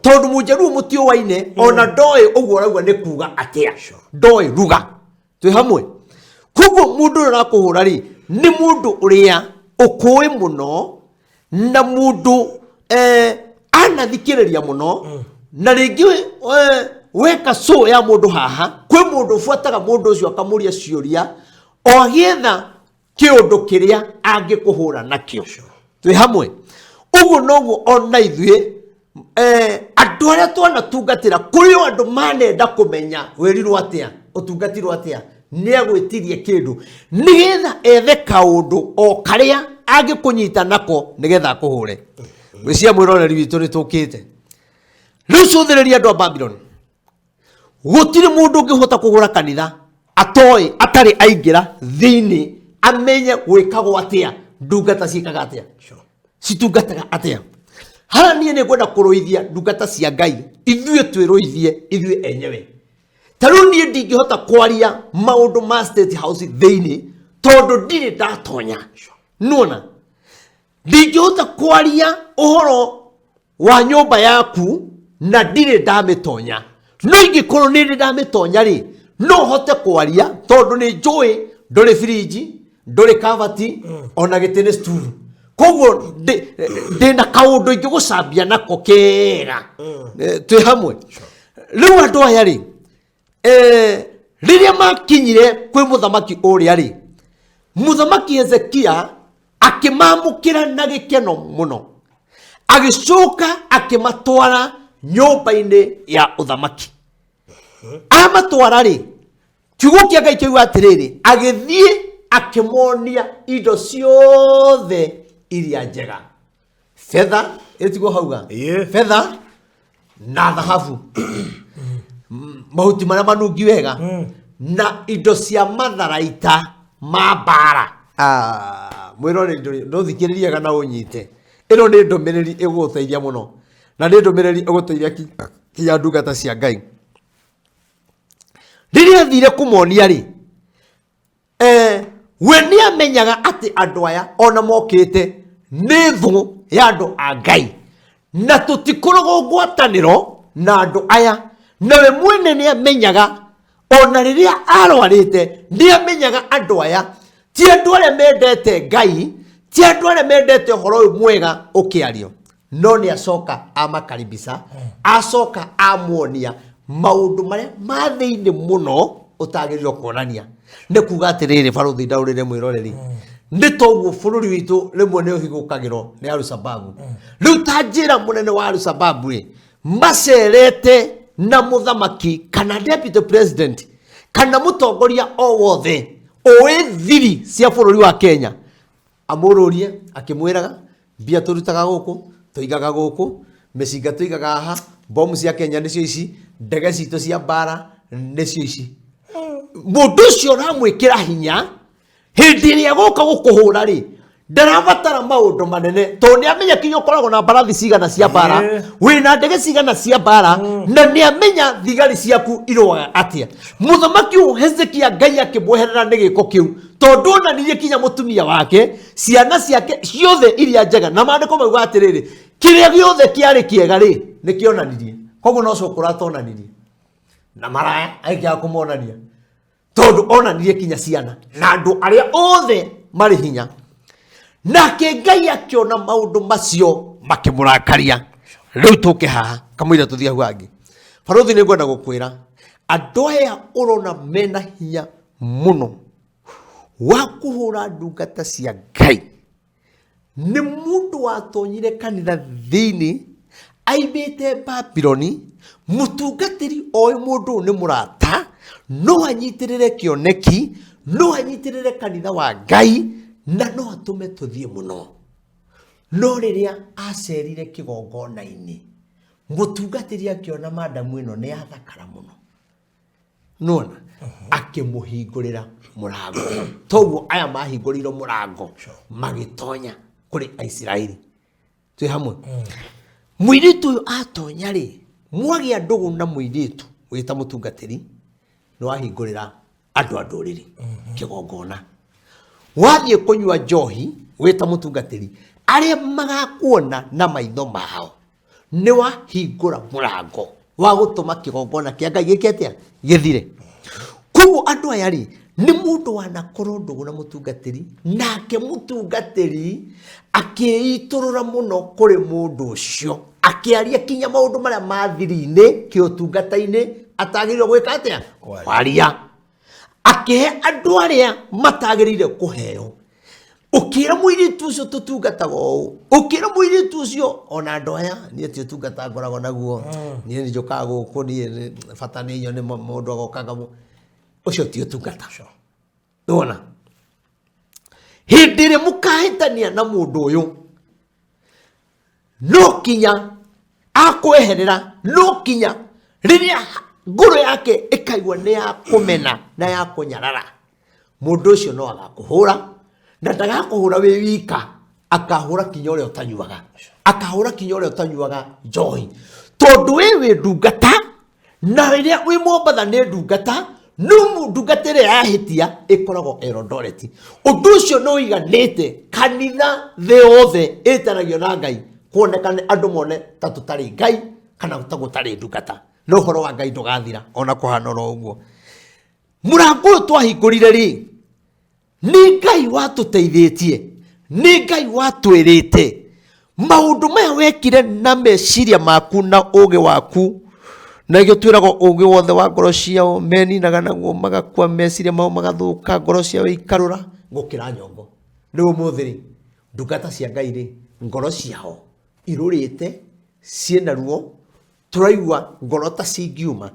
B: Tondũ mũnjaruo mũtiũwaine, ona ndoĩ ũguo ũrauga nĩ kuga atĩa. Ndoĩ ruga twĩ hamwe. Koguo mũndũ ũrĩa ũrakũhũra rĩ, nĩ mũndũ ũrĩa ũkũĩ mũno na mũndũ anathikĩrĩria mũno, na rĩngĩ weka show ya mũndũ haha, kwĩ mũndũ ũbuataga mũndũ ũcio akamũria ciũria o agĩetha kĩũndũ kĩrĩa angĩkũhũra nakĩo. Twĩ hamwe. Ũguo noguo ona ithuĩ andũ arĩa twanatungatĩra, kũrĩ o andũ manenda kũmenya wĩrirwo atĩa, ũtungatirwo atĩa, nĩ agwĩtirie kĩndũ nĩgetha ethe kaũndũ o karĩa angĩkũnyita nako nĩgetha akũhũre. Gwĩcia mwĩroreri witũ, nĩ tũkĩte rĩu cũthĩrĩria andũ a Babylon. Gũtirĩ mũndũ ũngĩhota kũgũra kanitha atoĩ, atarĩ aingĩra thĩinĩ amenye gwĩkagwo atĩa, ndungata ciĩkaga atĩa, citungataga atĩa. Haha niĩ nĩ ngwenda kũrũithia ndungata cia Ngai, ithuĩ twĩrũithie ithuĩ enyewe. Ta rĩu niĩ ndingĩhota kwaria maũndũ ma State House thĩinĩ tondũ ndirĩ ndatonya. Nĩwona ndingĩhota kwaria ũhoro wa nyũmba yaku na ndirĩ ndamĩtonya, no ingĩkorwo nĩ ndĩ ndamĩtonya rĩ, no hote kwaria tondũ nĩ njũĩ ndũrĩ birinji, ndũrĩ kabati, ona gĩtĩ nĩ stool. Koguo ndĩna kaũndũ ingĩgũcambia nako kega. Twĩ hamwe. Rĩu andũ aya rĩ, rĩrĩa makinyire kwĩ mũthamaki ũrĩa rĩ, mũthamaki Hezekia akĩmamũkĩra na gĩkeno mũno, agĩcoka akĩmatwara nyũmba-inĩ ya ũthamaki. Amatwara rĩ, kiugo kĩa Ngai kĩuga atĩrĩrĩ, agĩthiĩ akĩmonia indo ciothe. Iria njega, betha ĩtiguo hauga.
A: Ĩĩ.
B: Betha na thahabu, mahuti marĩa manungi wega na indo cia matharaita ma mbara. Ah, mwĩroreri, ndũthikĩrĩrie kana ũnyite ĩno nĩ ndũmĩrĩri ĩgũgũteithia mũno, na nĩ ndũmĩrĩri ĩgũteithia kinya ndungata cia Ngai. Rĩrĩa athire kũmonia rĩ, we nĩ amenyaga atĩ andũ aya ona mokĩte nĩ thũ ya andũ a Ngai, na tũtikoragwo ngwatanĩro na andũ aya. Na we mwene nĩ amenyaga, ona rĩrĩa arwarĩte nĩ amenyaga andũ aya ti andũ arĩa mendete Ngai, ti andũ arĩa mendete ũhoro ũyũ mwega ũkĩario. No nĩ acoka amakaribisa, acoka amuonia maũndũ marĩa ma thĩinĩ mũno ũtagĩrĩirwo kuonania. Nĩ kuga atĩrĩrĩ, barũthi, ndaũrĩre mwĩroreri, nĩ toguo bũrũri witũ rĩmwe nĩ ũhigũkagĩrwo nĩ Arusababu. Rĩu ta njĩra, mũnene wa Arusababu rĩ, macerete na mũthamaki kana deputy president kana mũtongoria o wothe ũĩ thiri cia bũrũri wa Kenya, amũrũrie akĩmwĩraga mbia tũrutaga gũkũ, tũigaga gũkũ, mĩcinga tũigaga haha, bomu cia Kenya nĩcio ici, ndege citũ cia mbara nĩcio ici. Mũndũ ũcio ũramwĩkĩra hinya, hĩndĩ ĩrĩa gũka gũkũhũra rĩ, ndarabatara maũndũ manene, tondũ nĩ amenya kinya ũkoragwo na mbarathi cigana cia mbara, wĩna ndege cigana cia mbara, na nĩ amenya thigari ciaku irũaga atĩa. Mũthamaki ũyũ Hezekia, Ngai akĩmweherera nĩ gĩko kĩu, tondũ onanirie kinya mũtumia wake, ciana ciake ciothe iria njega. Na maandĩko mauga atĩrĩrĩ, kĩrĩa gĩothe kĩarĩ kĩega rĩ, nĩ kĩonanirie. Koguo no cũkũra atonanirie na maraya agĩkĩaga kũmonania, tondũ onanirie kinya ciana na andũ arĩa othe marĩ hinya. Nake Ngai akĩona maũndũ macio makĩmũrakaria. Rĩu tũke haha kamũira tũthiĩ hau hangĩ. Barũthi, nĩ ngwenda gũkwĩra, andũ aya ũrona mena hinya mũno wa kũhũra ndungata cia Ngai nĩ mũndũ watonyire kanitha thĩinĩ aimĩte Babiloni. Mũtungatĩri oĩ mũndũ ũyũ nĩ mũrata, no anyitĩrĩre kĩoneki, no anyitĩrĩre kanitha wa Ngai, na no atũme tũthiĩ mũno. No rĩrĩa acerire kĩgongona-inĩ, mũtungatĩri akĩona madamu ĩno nĩ yathakara mũno, nona akĩmũhingũrĩra mũrango. Toguo aya mahingũrĩirwo mũrango magĩtonya kũrĩ Aisiraeli. Twĩ hamwe? Mũirĩtu ũyũ atonya rĩ, mwagĩa ndũgũ na mũirĩtu wĩta mũtungatĩri, nĩ wahingũrĩra andũ a ndũrĩrĩ kĩgongona. Wathiĩ kũnyua njohi wĩta mũtungatĩri, arĩa magakuona na maitho mao, nĩ wahingũra mũrango wa gũtũma kĩgongona kĩa Ngai gĩke atĩa? Gĩthire. Koguo andũ aya rĩ, nĩ mũndũ wanakorwo ndũgũ na mũtungatĩri, nake mũtungatĩri akĩitũrũra mũno kũrĩ mũndũ ũcio, akĩaria kinya maũndũ marĩa ma thiri-inĩ kĩũtungata-inĩ atagĩrĩirwo gwĩka atĩa?
A: Kwaria.
B: Kwaria. Akĩhe andũ arĩa matagĩrĩire kũheo. Ũkĩra mũirĩtu ũcio tũtungataga ũũ, ũkĩra mũirĩtu ũcio, ona andũ aya, niĩ ti ũtungata ngoragwo naguo, niĩ nĩ njũkaga gũkũ, niĩ bata nĩ nyone mũndũ agoka ũcio ti ũtungata. Nĩwona hĩndĩ ĩrĩa mũkahĩtania na mũndũ ũyũ, no kinya akweherera, no kinya rĩrĩa ngoro yake ĩkaigua nĩ ya kũmena na ya kũnyarara, mũndũ ũcio no agakũhũra, na ndagakũhũra wĩ wika, akahũra kinya ũrĩa ũtanyuaga, akahũra kinya ũrĩa ũtanyuaga njohi, tondũ wĩ ndungata. Na rĩrĩa wĩ Mombatha nĩ ndungata, no ndungata ĩrĩa yahĩtia ĩkoragwo Eldoret. Ũndũ ũcio nĩ ũiganĩte kanitha thĩ yothe ĩtanagio na Ngai, kuonekane andũ mone ta tũtarĩ Ngai kana ta gũtarĩ ndungata. No ũhoro wa Ngai ndũgathira ona kũhana oro ũguo. Mũrango ũyũ twahingũrire rĩ, nĩ Ngai watũteithĩtie, nĩ Ngai watwĩrĩte maũndũ maya wekire na meciria maku na ũgĩ waku. Na nĩkĩo twĩragwo ũgĩ wothe wa ngoro ciao meninaga naguo, magakua, meciria mao magathũka, ngoro ciao ikarũra gũkĩra nyongo. Rĩu ũmũthĩ rĩ, ndungata cia Ngai rĩ, ngoro ciao irũrĩte, ciĩna ruo, tũraigua ngoro ta cingiuma,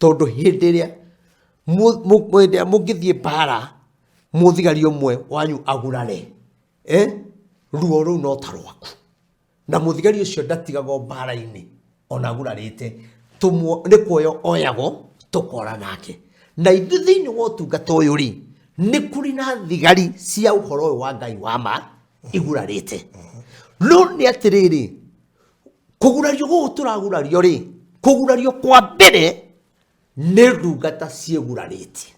B: tondũ hĩndĩ ĩrĩa hĩndĩ ĩrĩa mũngĩthiĩ mbara, mũthigari ũmwe wanyu agurare, eh? Ruo rũu no ta rwaku. Na mũthigari ũcio ndatigagwo mbara-inĩ ona agurarĩte, nĩ kuoyo oyagwo tũkora nake. Na ithuĩ thĩinĩ wa ũtungata ũyũ rĩ, nĩ kũrĩ na thigari cia ũhoro ũyũ wa Ngai wa ma igurarĩte. No nĩ atĩrĩrĩ, kũgurario gũkũ tũragurario rĩ, kũgurario kwa mbere nĩ ndungata ciĩgurarĩtie.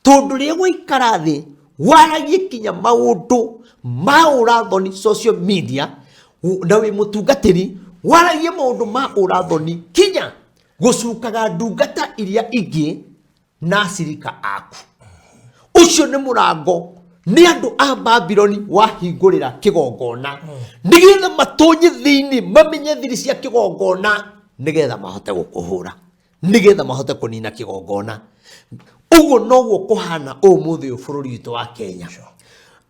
B: Tondũ rĩrĩa waikara thĩ waragie kinya maũndũ ma ũrathoni social media, na wĩ mũtungatĩri, waragie maũndũ ma ũrathoni kinya gũcukaga ndungata iria ingĩ na acirika aku. Ũcio nĩ mũrango nĩ andũ a Babironi wahingũrĩra kĩgongona, nĩgetha matonye thĩinĩ mamenye thiri cia kĩgongona, nĩgetha mahote gũkũhũra, nĩgetha mahote kũnina kĩgongona. Ũguo noguo kũhana ũmũthĩ ũyũ bũrũri witũ wa Kenya.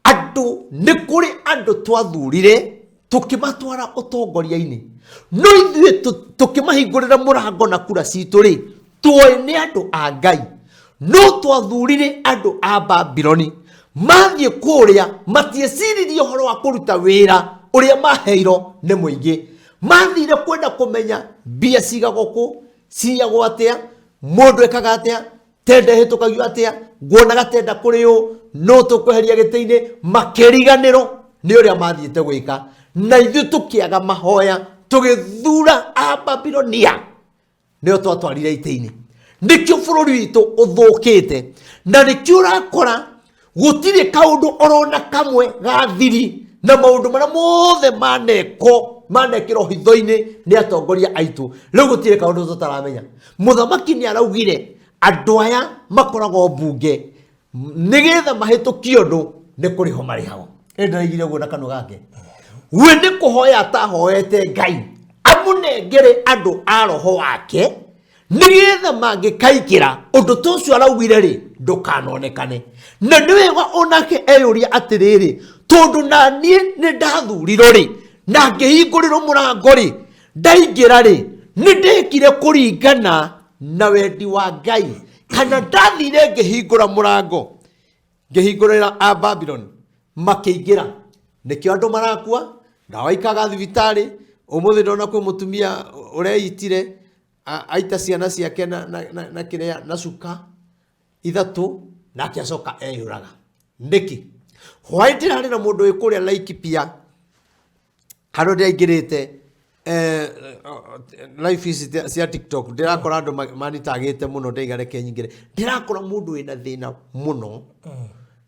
B: Andũ nĩ kũrĩ andũ twathurire tũkĩmatwara ũtongoria-inĩ, no ithuĩ tũkĩmahingũrĩra mũrango na kura citũ rĩ, tuoĩ nĩ andũ a Ngai, no twathurire andũ a Babironi. Mathiĩ kũrĩa matieciririe ũhoro wa kũruta wĩra ũrĩa maheirwo nĩ mũingĩ. Mathire kwenda kũmenya mbia cigagwo kũ, ciyagwo atĩa, mũndũ ekaga atĩa, tenda ĩhĩtũkagio atĩa, nguonaga tenda kũrĩ ũ, no tũkweheria gĩtĩ-inĩ. Makĩriganĩrwo nĩ ũrĩa mathiĩte gwĩka, na ithuĩ tũkĩaga mahoya, tũgĩthura a Babilonia nĩo twatwarire itĩ-inĩ. Nĩkĩo bũrũri witũ ũthũkĩte, na nĩkĩo ũrakora gũtirĩ kaũndũ orona kamwe ga thiri na maũndũ marĩa mothe manekwo manekĩrwo hitho-inĩ nĩ atongoria aitũ. Rĩu gũtirĩ kaũndũ tũtaramenya. Mũthamaki nĩ araugire andũ aya makoragwo mbunge nĩgetha mahĩtũkie ũndũ nĩ kũrĩhwo marĩhagwo. Ĩ ndaraigire ũguo na kanua gake. We nĩ kũhoya atahoete Ngai amũnengere andũ a roho wake, nĩgetha mangĩkaingĩra ũndũ ta ũcio araugire rĩ, ndũkanonekane. Na nĩ wega onake eyũria atĩrĩrĩ, tondũ na niĩ nĩ ndathurirwo rĩ, na ngĩhingũrĩrwo mũrango rĩ, ndaingĩra rĩ, nĩ ndekire kũringana na wendi wa Ngai, kana ndathire ngĩhingũra mũrango, ngĩhingũrĩra a Babylon makĩingĩra. Nĩkĩo andũ marakua, ndawa ikaga thibitarĩ. Ũmũthĩ ndona kwĩ mũtumia ũreitire, aita ciana ciake na kĩrĩa, na cuka ithatũ, nake acoka eyũraga. Nĩkĩ? Hwaĩ ndĩrarĩ na mũndũ wĩ kũrĩa Laikipia, handũ ndĩraingĩrĩte, live ici cia TikTok, ndĩrakora andũ manitagĩte mũno, ndaiga reke nyingĩre. Ndĩrakora mũndũ wĩna thĩna mũno,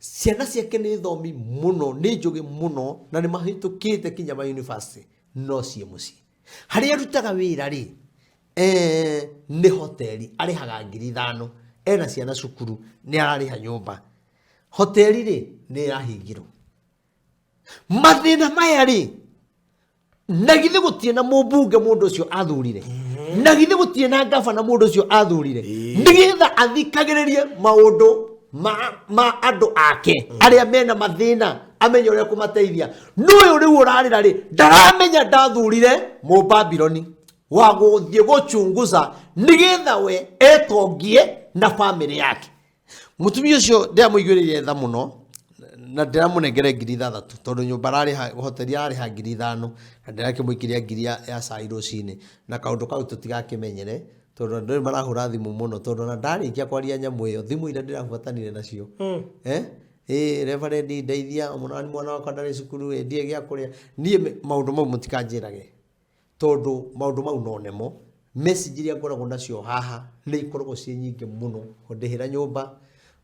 B: ciana ciake nĩ thomi mũno, nĩ njũgĩ mũno, na nĩ mahĩtũkĩte kinya ma university, no ciĩ mũciĩ. Harĩa arutaga wĩra rĩ, nĩ hoteli, arĩhaga 5,000, ena ciana cukuru, nĩ ararĩha nyũmba. Hoteli rĩ, nĩ ĩrahingirwo. Mathĩna maya rĩ, na githĩ gũtirĩ na mũmbunge mũndũ ũcio athurire, na githĩ gũtirĩ na ngabana mũndũ ũcio athurire, nĩgetha athikagĩrĩrie maũndũ ma andũ ake arĩa mena mathĩna, amenye ũrĩa kũmateithia. No ũyũ rĩu ũrarĩra rĩ, ndaramenya ndathurire mũbabiloni wa gũthiĩ gũchunguza nĩgetha we etongie na bamĩrĩ yake. Mũtumia ũcio ndĩramũiguĩrĩire tha mũno, na ndĩramũnengere 6,000, tondũ nyũmba ararĩha, hoteli ararĩha 5,000, na ndĩrakĩmũikĩria ngiri ya cai rũcinĩ. Na kaũndũ kau tũtigakĩmenyere, tondũ andũ nĩ marahũra thimũ mũno, tondũ ona ndarĩkia kwaria nyamũ ĩyo, thimũ iria ndĩrabuatanire nacio. Reverend ndeithia, mwana wakwa ndarĩ cukuru, ndirĩ gĩa kũrĩa. Niĩ maũndũ mau mũtikanjĩrage, tondũ maũndũ mau no nemo. Message iria ngoragwo nacio haha nĩ ikoragwo ciĩ nyingĩ mũno. Ndĩhĩra nyũmba,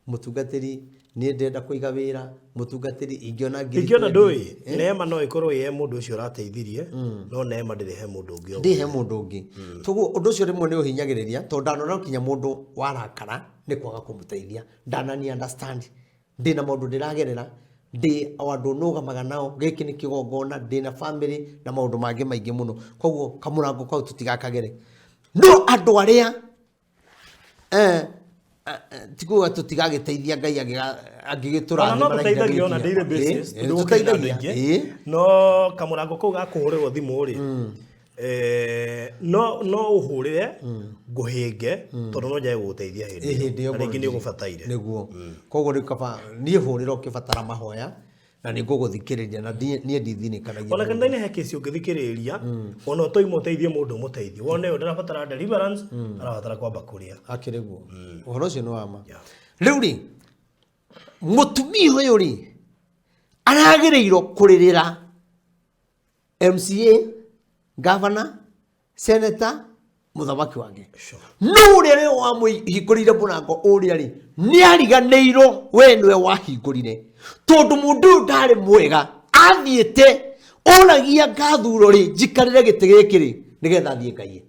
B: mũtungatĩri, niĩ ndĩrenda kũiga wĩra, mũtungatĩri, ingĩona ngiri
A: Ingĩona
B: twendi.
A: Ndũĩ, neema no ĩkorwo ĩ he mũndũ ũcio ũrateithirie, no neema ndĩrĩ he mũndũ ũngĩ o
B: Ndĩ he mũndũ ũngĩ. Toguo ũndũ ũcio rĩmwe nĩ ũhinyagĩrĩria, tondũ ndanona kinya mũndũ warakara nĩ kwaga kũmũteithia. Ndanani understand. Ndĩna maũndũ ndĩragerera, ndĩ o andũ nũgamaga nao, gĩkĩ nĩ kĩgongona, ndĩna family na maũndũ mangĩ maingĩ mũno. Koguo kamũrango kau tũtigakagere. No andũ arĩa, ti kuga tũtigagĩteithia Ngai angĩgĩtũrathima
A: Ona no
B: na ihinda
A: tũteithagia on a daily
B: rĩngĩ.
A: basis,
B: Ĩ,
A: tondũ gũkĩrĩ na andũ
B: tũteithagia.
A: aingĩ. No kamũrango kau ga kũhũrĩrwo thimũ rĩ, no ũhũrĩre ngũhĩnge, tondũ no njage gũgũteithia hĩndĩ
B: Hĩndĩ
A: ĩyo.
B: ĩyo
A: Na rĩngĩ nĩ
B: ngorwo
A: ũgũbataire.
B: Nĩguo. Koguo rĩu kaba niĩ hũrĩra ũkĩbatara mahoya. Na nĩ ngũgũthikĩrĩria na niĩ ndithinĩkanagia.
A: Ona kanitha-inĩ he kesi ũngĩthikĩrĩria, ona ũtoima ũteithie mũndũ, ũmũteithie wone ũyũ ndarabatara deliverance, arabatara kwamba kũrĩa.
B: Akĩrĩ guo ũhoro ũcio nĩ wa ma. Rĩu rĩ, mũtumia ũyũ rĩ, aragĩrĩirwo kũrĩrĩra MCA, governor, senator, mũthamaki wake. No ũrĩa rĩo wamũhingũrĩire mũrango ũrĩa rĩ, nĩ ariganĩirwo we nĩwe wahingũrire, tondũ mũndũ ũyũ ndarĩ mwega, athiĩte oragia ngathuro rĩ, njikarĩre gĩtĩ gĩkĩ rĩ, nĩgetha thiĩ ngaiye.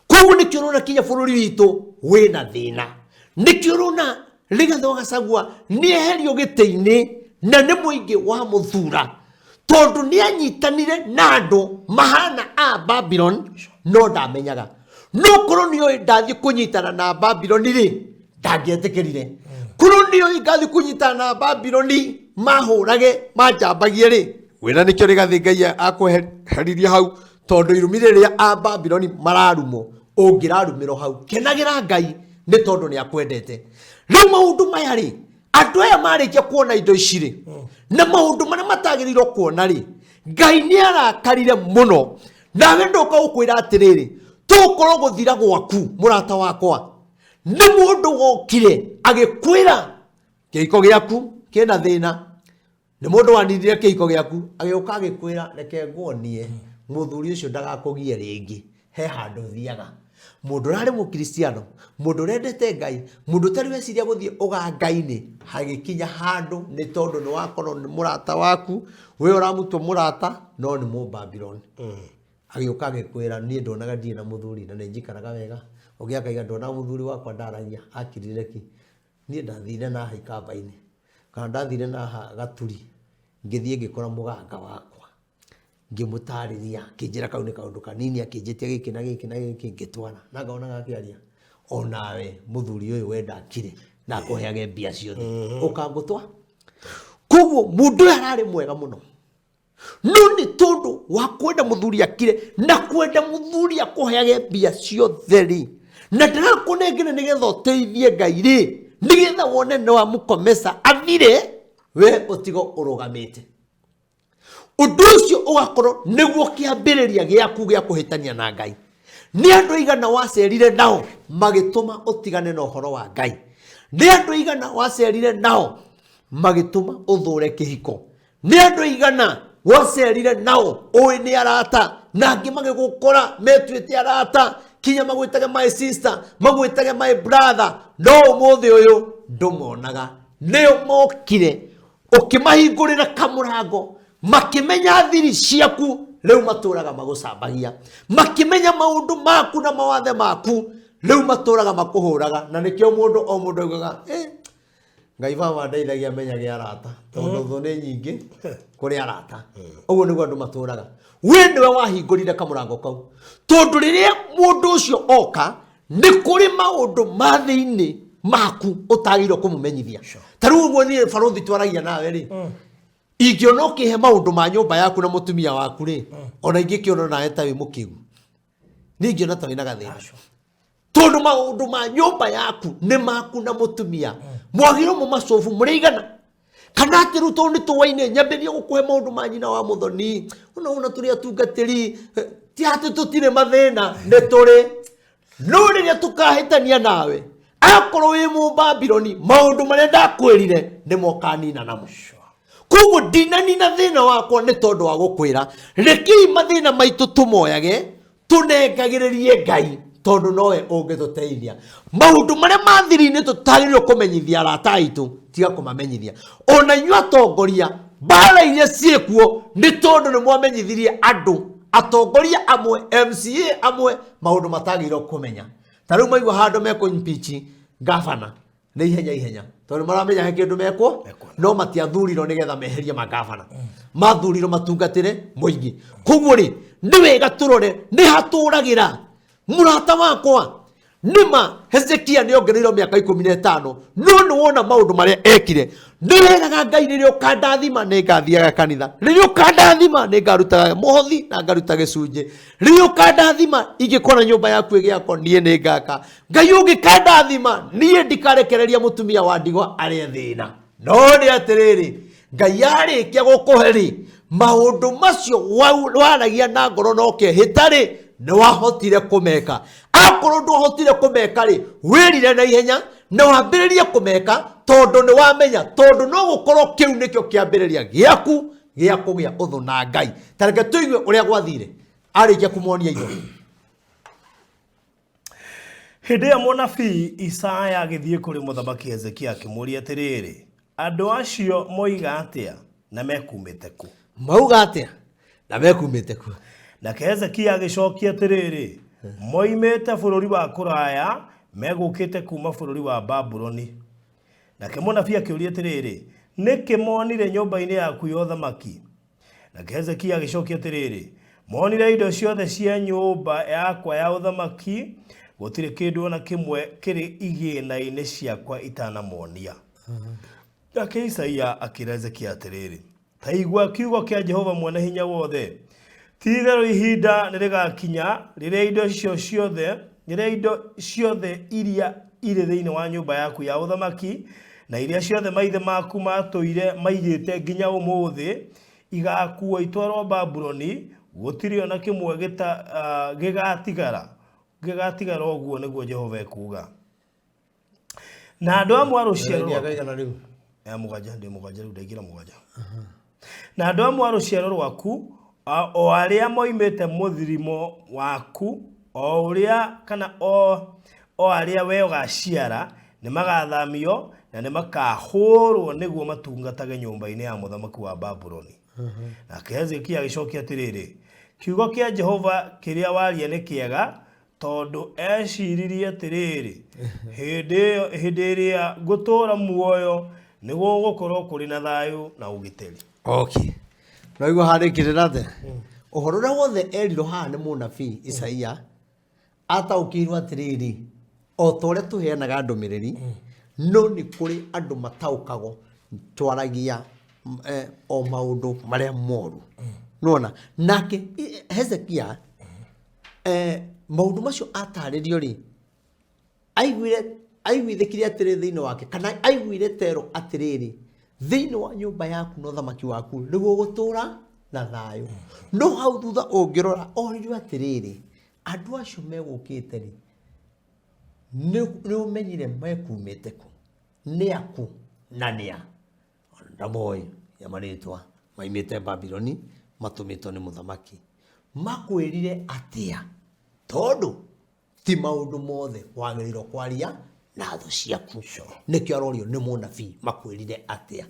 B: Koguo nĩkĩo ũrona kinya bũrũri witũ wĩna thĩna, nĩkĩo ũrona Rigathĩ wa Gachagua nĩ eherio gĩtĩ-inĩ na nĩ mũingĩ wa mũthura, tondũ nĩ anyitanire na andũ mahana a Babylon, no ndamenyaga. No korwo nĩ oĩ ndathiĩ kũnyitana na Babylon rĩ, ndangĩetĩkĩrire. Korwo nĩ oĩ ngathiĩ kũnyitana na Babylon mahũrage manjambagie rĩ, wĩna nĩkĩo Rigathĩ Ngai akweheririe hau, tondũ irumi rĩrĩa a Babylon mararumwo ũngĩrarumĩrwo hau. Kenagĩra Ngai nĩ tondũ nĩ akwendete. Rĩu maũndũ maya rĩ, andũ aya marĩkia kuona indo ici rĩ, na maũndũ marĩa matagĩrĩirwo kuona rĩ, Ngai nĩ arakarire mũno. Nawe ndoka gũkwĩra atĩrĩrĩ, tũkorwo gũthira gwaku mũrata wakwa nĩ mũndũ wokire agĩkwĩra kĩhiko gĩaku kĩna thĩna, nĩ mũndũ waninire kĩhiko gĩaku, agĩũka agĩkwĩra reke nguonie mũthuri ũcio ndagakũgie rĩngĩ, he handũ thiaga. Mũndũ ũrarĩ mũkristiano, mũndũ ũrendete Ngai, mũndũ ũtarĩ weciria gũthiĩ ũganga-inĩ, hagĩkinya handũ nĩ tondũ nĩ wakorwo nĩ mũrata waku, we ũramũtua mũrata no nĩ mũbabiloni. Agĩũka agĩkwĩra niĩ ndonaga ndirĩ na mũthuri na nĩ njikaraga wega. Ũngĩ akaiga ndonaga mũthuri wakwa ndaragia, akirire ki. Niĩ ndathire na haha ikamba-inĩ, kana ndathire na haha gaturi, ngĩthiĩ ngĩkora mũganga wakwa, ngĩmũtarĩria, akĩnjĩra kau nĩ kaũndũ kanini, akĩnjĩtia gĩkĩ na gĩkĩ na gĩkĩ, ngĩtwara. Na ngonaga akĩaria, onawe mũthuri ũyũ wenda akire na akũheage mbia ciothe, ũkangũtwa. Koguo mũndũ ũyũ ararĩ mwega mũno, no nĩ tondũ wa kwenda mũthuri akire na kwenda mũthuri akũheage mbia ciothe rĩ, na ndĩrakũnengere nĩgetha ũteithie Ngai rĩ, nĩgetha wone nĩ wamũkomesa athire, we ũtigo ũrũgamĩte. Ũndũ ũcio ũgakorwo nĩguo kĩambĩrĩria gĩaku gĩa kũhĩtania na Ngai. Nĩ andũ aigana wacerire nao magĩtũma ũtigane na ũhoro wa Ngai? Nĩ andũ aigana wacerire nao magĩtũma ũthũre kĩhiko? Nĩ andũ aigana wacerire nao ũĩ nĩ arata, na angĩ magĩgũkora metuĩte arata, kinya magwĩtage my sister, magwĩtage my brother, no ũmũthĩ ũyũ ndũmonaga? Nĩo mokire ũkĩmahingũrĩra kamũrango, makĩmenya thiri ciaku, rĩu matũraga magũcambagia, makĩmenya maũndũ maku na mawathe maku, rĩu matũraga makũhũraga. Na nĩkĩo mũndũ o mũndũ augaga, eh, Ngai baba ndeithagia menyage arata, tondũ thũ nĩ nyingĩ kũrĩ arata. Ũguo nĩguo andũ matũraga. We nĩwe wahingũrire kamũrango kau, tondũ rĩrĩa mũndũ ũcio oka, nĩ kũrĩ maũndũ ma thĩinĩ maku ũtagĩrĩirwo kũmũmenyithia. Ta rĩu ũguo niĩ barũthi twaragia nawe rĩ, ingĩona ũkĩhe maũndũ ma nyũmba yaku na mũtumia waku rĩ, ona ingĩkĩona nawe ta wĩ mũkĩgu, niĩ ingĩona ta wĩna gathĩna, tondũ maũndũ ma nyũmba yaku nĩ maku na mũtumia, mwagĩrĩirwo mũmacobu mũrĩ igana. Kana atĩ rĩu tondũ nĩ tũwaine, nyambĩrĩrie gũkũhe maũndũ ma nyina wa mũthoni, ona ona tũrĩ atungatĩri, ti atĩ tũtirĩ mathĩna, nĩ tũrĩ. No rĩrĩa tũkahĩtania nawe, akorwo wĩ mũbabiloni, maũndũ marĩa ndakwĩrire nĩmo ũkanina namo. Koguo ndinanina thĩna wakwa nĩ tondũ wa gũkwĩra. Rekei mathĩna maitũ tũmoyage, tũnengagĩrĩrie Ngai, tondũ nowe ũngĩtũteithia. Maũndũ marĩa ma thiri-inĩ tũtagĩrĩirwo kũmenyithia arata aitũ, tiga kũmamenyithia. Ona inyuĩ atongoria, mbara iria ciĩkuo nĩ tondũ nĩ mwamenyithirie andũ, atongoria amwe, MCA amwe, maũndũ matagĩrĩirwo kũmenya. Ta rĩu maigua handũ mekũ impeach gavana, nĩ ihenya ihenya, tondũ maramenya he kĩndũ mekwo, no matiathurirwo nĩgetha meherie magavana, mathurirwo matungatĩre mũingĩ. Koguo rĩ, nĩ wega tũrore nĩ hatũragĩra mũrata wakwa. Nĩma Hezekia nĩ ongereirwo mĩaka 15, no nĩ wona maũndũ marĩa ekire. Nĩ weraga Ngai, rĩrĩa ũkandathima nĩ ngathiaga kanitha, rĩrĩa ũkandathima nĩ ngarutaga mũhothi na ngaruta gĩcunjĩ, rĩrĩa ũkandathima ingĩkora nyũmba yaku ĩgĩakwo niĩ nĩ ngaka, Ngai ũngĩkandathima niĩ ndikarekereria mũtumia wa ndigwa arĩe thĩna. No nĩ atĩrĩrĩ, Ngai arĩkia gũkũhe rĩ, maũndũ macio waragia na ngoro na ũkehĩta rĩ, nĩ wahotire kũmeka. Akorwo ndwahotire kũmeka rĩ, wĩrire na ihenya na wambĩrĩrie kũmeka, tondũ nĩ wamenya, tondũ no gũkorwo kĩu nĩkĩo kĩambĩrĩria gĩaku gĩa kũgĩa ũthũ na Ngai. Ta reke tũigue ũrĩa gwathire arĩkia kũmonia indo.
A: Hĩndĩ ĩyo mũnabii Isaya agĩthiĩ kũrĩ mũthamaki Hezekia akĩmũũria atĩrĩrĩ, andũ acio moiga atĩa na mekumĩte kũ?
B: Mauga atĩa na mekumĩte kũ?
A: Nake Hezekia agĩcokia atĩrĩrĩ, moimĩte bũrũri wa kũraya, megũkĩte kuuma bũrũri wa Babuloni. Nake mũnabii akĩũria atĩrĩrĩ, nĩkĩ monire nyũmba-inĩ yaku ya ũthamaki? Nake Hezekia agĩcokia atĩrĩrĩ, monire indo ciothe cia nyũmba yakwa ya ũthamaki, gũtirĩ kĩndũ o na kĩmwe kĩrĩ igĩna-inĩ ciakwa itanamonia. Nake Isaia akĩra Hezekia atĩrĩrĩ, ta igua kiugo kĩa Jehova Mwene-Hinya-Wothe, ti-itherũ ihinda nĩrĩgakinya rĩrĩa indo icio ciothe, rĩrĩa indo ciothe iria irĩ thĩinĩ wa nyũmba yaku ya ũthamaki na iria ciothe maithe maku matũire maigĩte nginya ũmũthĩ igakuo itwarwo Babuloni, gũtirĩ o na kĩmwe gĩgatigara, gĩgatigara, ũguo nĩguo Jehova ekuuga. Na andũ amwe a rũciaro
B: Mĩaka
A: rwaku
B: igana rĩu.
A: Ya mũgwanja, ndĩ mũgwanja rĩu, ndaingĩra mũgwanja. Na andũ amwe a rũciaro rwaku o arĩa moimĩte mũthirimo waku, o ũrĩa kana o arĩa we ũgaciara, nĩ magathamio na nĩ makahũrwo nĩguo matungatage nyũmba-inĩ ya mũthamaki wa Babuloni. Nake Hezekia agĩcokia atĩrĩrĩ, kiugo kĩa Jehova kĩrĩa waria nĩ kĩega, tondũ eciririe atĩrĩrĩ, hĩndĩ hĩndĩ ĩrĩa ngũtũũra muoyo nĩ gũgũkorwo kũrĩ na thayũ na ũgitĩri.
B: Okay. No igua harĩkĩrĩra atĩa? Ũhoro ũrĩa wothe erirwo haha nĩ mũnabii Isaia, ataũkĩirwo atĩrĩrĩ, o ta ũrĩa tũheanaga ndũmĩrĩri, no nĩ kũrĩ andũ mataũkagwo, twaragia o maũndũ marĩa moru. Nĩwona? Nake Hezekia, maũndũ macio atarĩrio rĩ, aiguire aiguithĩkire atĩrĩ thĩinĩ wake, kana aiguire tero atĩrĩrĩ, thĩinĩ wa nyũmba yaku na ũthamaki waku nĩguo ũgũtũũra na thayũ. No hau thutha ũngĩrora oririo atĩrĩrĩ, andũ acio megũkĩte rĩ, nĩ ũmenyire mekumĩte kũ, nĩ aku na nĩ a ndamoĩ ya marĩtwa, maimĩte Babiloni, matũmĩtwo nĩ mũthamaki. Makwĩrire atĩa? Tondũ ti maũndũ mothe wagĩrĩirwo kwaria na thũ ciaku. Nĩkĩo arorio nĩ mũnabii, makwĩrire atĩa?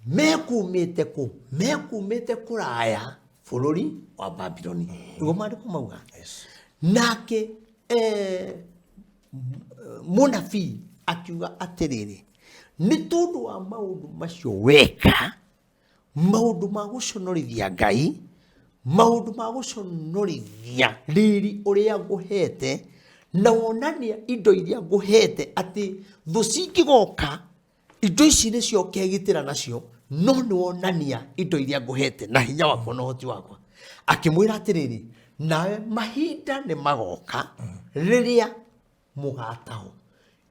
B: Mekumĩte kũ? Mekumĩte kũraya, bũrũri wa Babiloni, nĩguo maandĩko mauga. Nake mũnabii akiuga atĩrĩrĩ, nĩ tondũ wa maũndũ macio weka, maũndũ ma gũconorithia Ngai, maũndũ ma gũconorithia riri ũrĩa ngũhete, na wonania indo iria ngũhete atĩ thũ cingĩgoka indo ici nĩcio ũkegitĩra nacio, no nĩ wonania indo iria ngũhete na hinya wakwa na ũhoti wakwa. Akĩmwĩra atĩrĩrĩ, nawe mahinda nĩ magoka rĩrĩa mũgatahwo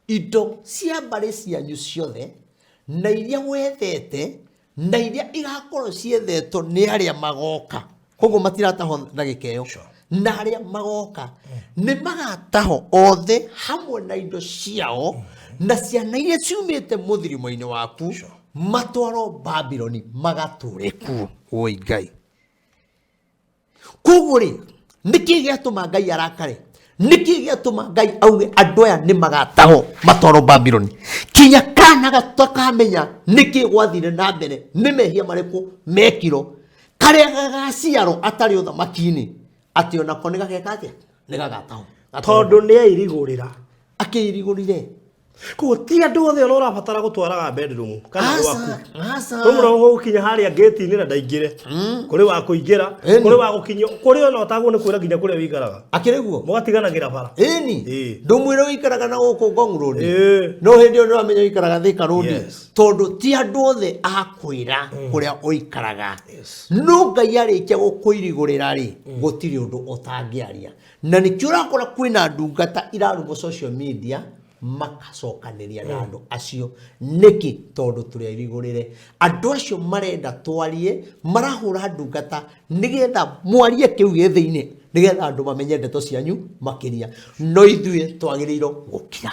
B: indo cia mbarĩ cianyu ciothe, na iria wethete na iria igakorwo ciethetwo nĩ arĩa magoka. Koguo matiratahwo na gĩkeo. Na arĩa magoka nĩ magatahwo othe hamwe na indo ciao na ciana iria ciumĩte mũthirimo-inĩ waku, matwarwo Babiloni magatũre kuo. Woi Ngai. Koguo rĩ, nĩkĩ gĩatũma Ngai arakare? Nĩkĩ gĩatũma Ngai auge andũ aya nĩ magatahwo matwarwo Babiloni? Kinya kana gatakamenya nĩkĩ gwathire na mbere, nĩ mehia marĩkũ mekirwo, karĩa gagaciarwo atarĩ ũthamaki-inĩ, atĩ onako nĩ gageka atĩa? Nĩ gagatahwo.
A: Tondũ nĩ airigũrĩra.
B: Akĩirigũrire.
A: Koguo ti andũ othe ona ũrabatara gũtwaraga bedroom kana
B: Aca,
A: gwaku.
B: aca.
A: Kwĩ mũndũ ũgũkinya harĩa ngĩti-inĩ na ndaingĩre. Kũrĩ wa kũingĩra,
B: Ĩni.
A: kũrĩ wa gũkinyio, kũrĩ ona ũtagwo nĩ kwĩra nginya kũrĩa wĩikaraga.
B: Akĩrĩ guo?
A: Mũgatiganagĩra bara.
B: Ĩni.
A: Ĩĩ.
B: Ndũmwĩre ũikaraga na gũkũ Ngong Road.
A: Ĩĩ.
B: No hĩndĩ ĩyo nĩwamenya ũikaraga Thika Road.
A: Yes.
B: Tondũ ti andũ othe akwĩra kũrĩa ũikaraga. No Ngai arĩkia gũkũirigũrĩra rĩ, gũtirĩ ũndũ ũtangĩaria. Na nĩkĩo ũrakora kwĩna ndungata irarumwo social media. Makacokanĩria na andũ acio nĩkĩ? Tondũ tũrĩ airigũrĩre. Andũ acio marenda twarie, marahũra ndungata nĩgetha mwarie kĩu gĩ thĩinĩ, nĩgetha andũ mamenye ndeto cianyu makĩria. No ithuĩ twagĩrĩirwo gũkira,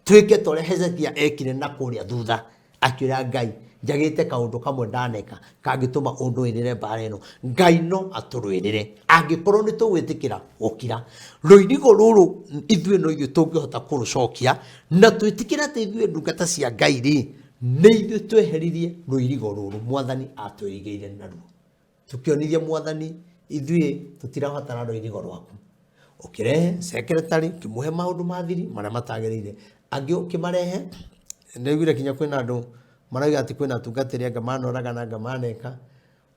B: twĩke ta ũrĩa Hezekia ekire na kũrĩa thutha, akĩũra Ngai, njagĩte kaũndũ kamwe ndaneka kangĩtũma ũndũĩrĩre mbara ĩno. Ngai no atũrũĩrĩre angĩkorwo nĩ tũgwĩtĩkĩra gũkira. Rũirigo rũrũ ithuĩ no ithuĩ tũngĩhota kũrũcokia, na twĩtĩkĩre atĩ ithuĩ ndungata cia Ngai rĩ, nĩ ithuĩ tweheririe rũirigo rũrũ Mwathani atwĩrigĩire naruo. Tũkĩonithia Mwathani ithuĩ tũtirabatara rũirigo rwaku. Ũkĩrehe secretary, ũkĩmũhe maũndũ ma thiri marĩa matagĩrĩire, angĩ ũkĩmarehe. Ndaiguire kinya kwĩna andũ marauga atĩ kwĩna atungatĩri anga manoragana, anga maneka.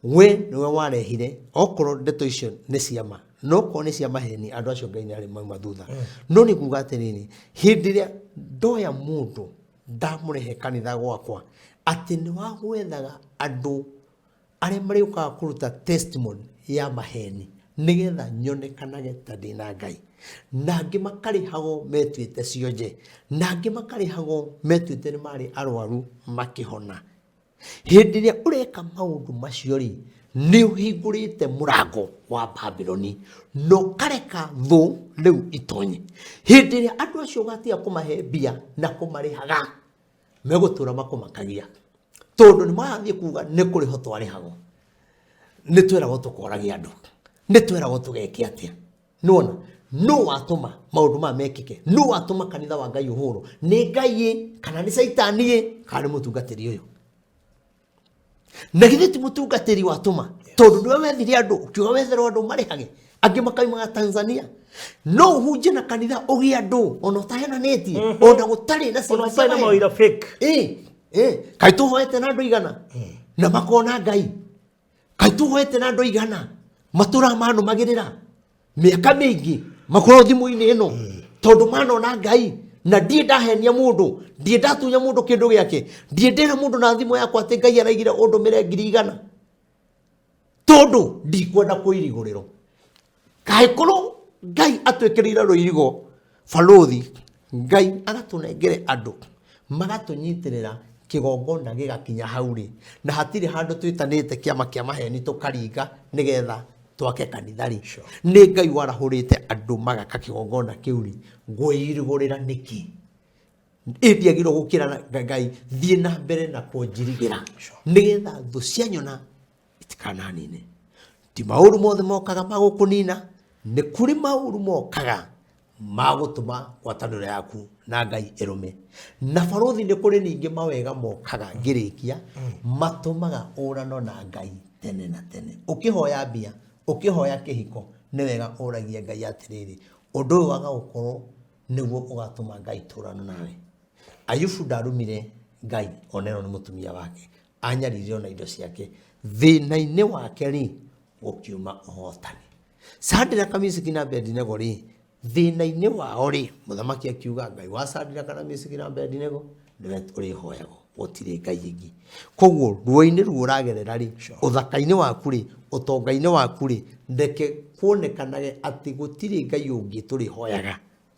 B: We nĩwe warehire. Okorwo ndeto icio nĩ cia ma, no okorwo nĩ cia maheni, andũ acio Ngai nĩ arĩ mauma thutha. No nĩ kuga atĩrĩrĩ, hĩndĩ ĩrĩa ndoya mũndũ ndamũrehe kanitha gwakwa, atĩ nĩ wagwethaga andũ arĩa marĩũkaga kũruta testimony ya maheni nĩgetha nyonekanage ta ndĩ na Ngai, na angĩ makarĩhagwo metuĩte cionje, na angĩ makarĩhagwo metuĩte nĩ marĩ arwaru makĩhona. Hĩndĩ ĩrĩa ũreka maũndũ macio rĩ, nĩ ũhingũrĩte mũrango wa Babuloni na ũkareka thũ rĩu itonye. Hĩndĩ ĩrĩa andũ acio ũgatiga kũmahe mbia na kũmarĩhaga, megũtũra makũmakagia, tondũ nĩ marathiĩ kuga nĩ kũrĩhwo twarĩhagwo, nĩ tweragwo tũkorage andũ, nĩ tweragwo tũgeke atĩa. Nĩwona nũ watũma maũndũ maya mekĩke? Nũ watũma kanitha wa Ngai ũhũrwo? Nĩ Ngai ĩ, kana nĩ Caitani ĩ, kana nĩ mũtungatĩri ũyũ? Na githĩ ti mũtungatĩri watũma? Tondũ nĩwe wethire andũ, ũkiuga wetherwo andũ marĩhage, angĩ makaumaga Tanzania. No ũhunjie na kanitha ũgĩe andũ ona ũtahenanĩtie, ona gũtarĩ na
A: Ona ũtarĩ na mawĩra fake.
B: Ĩ, ĩ, kaĩ tũhoete na andũ igana na makona Ngai? Kaĩ tũhoete na andũ igana matũraga manũmagĩrĩra mĩaka mĩingĩ, makorwo thimũ-inĩ ĩno, tondũ manona Ngai? Na ndiĩ ndahenia mũndũ, ndiĩ ndatunya mũndũ kĩndũ gĩake, ndiĩ ndĩra mũndũ na thimũ yakwa atĩ Ngai araigire ũndũmĩre 100,000, tondũ ndikwenda kũirigũrĩrwo. Kaĩ korwo Ngai atwĩkĩrĩire rũirigo barũthi, Ngai agatũnengere andũ magatũnyitĩrĩra, kĩgongona gĩgakinya hau rĩ, na hatirĩ handũ twĩtanĩte kĩama kĩa maheni tũkaringa nĩgetha twake kanitha rĩ, nĩ Ngai warahũrĩte andũ magaka kĩgongona kĩu rĩ, ngwĩirigũrĩra nĩkĩ? Ĩndiagĩrĩirwo gũkĩra Ngai, thiĩ na mbere na kũnjirigĩra nĩgetha thũ cianyona itikananine. Ti maũru mothe mokaga ma gũkũnina, nĩ kũrĩ maũru mokaga ma gũtũma ngwatanĩro yaku na Ngai ĩrũme. Na barũthi, nĩ kũrĩ ningĩ mawega mokaga, ngĩrĩkia, matũmaga ũrano na Ngai tene na tene. Ũkĩhoya mbia, ũkĩhoya kĩhiko, nĩ wega ũragie Ngai atĩrĩrĩ, ũndũ ũyũ waga gũkorwo nĩguo ũgatũma Ngai tũrano nawe. Ayubu ndarumire Ngai onerwo nĩ mũtumia wake, anyaririrwo na indo ciake. Thĩna-inĩ wake rĩ, gũkiuma ũhotani. Sadiraka, Misaki na Abedinego rĩ, thĩna-inĩ wao rĩ, mũthamaki akiuga Ngai wa Sadiraka na Misaki na Abedinego nĩwe ũrĩhoyagwo, gũtirĩ Ngai ĩngĩ. Koguo ruo-inĩ ruo ũragerera rĩ, ũthaka-inĩ waku rĩ, ũtonga-inĩ waku rĩ, reke kuonekanage atĩ gũtirĩ Ngai ũngĩ tũrĩhoyaga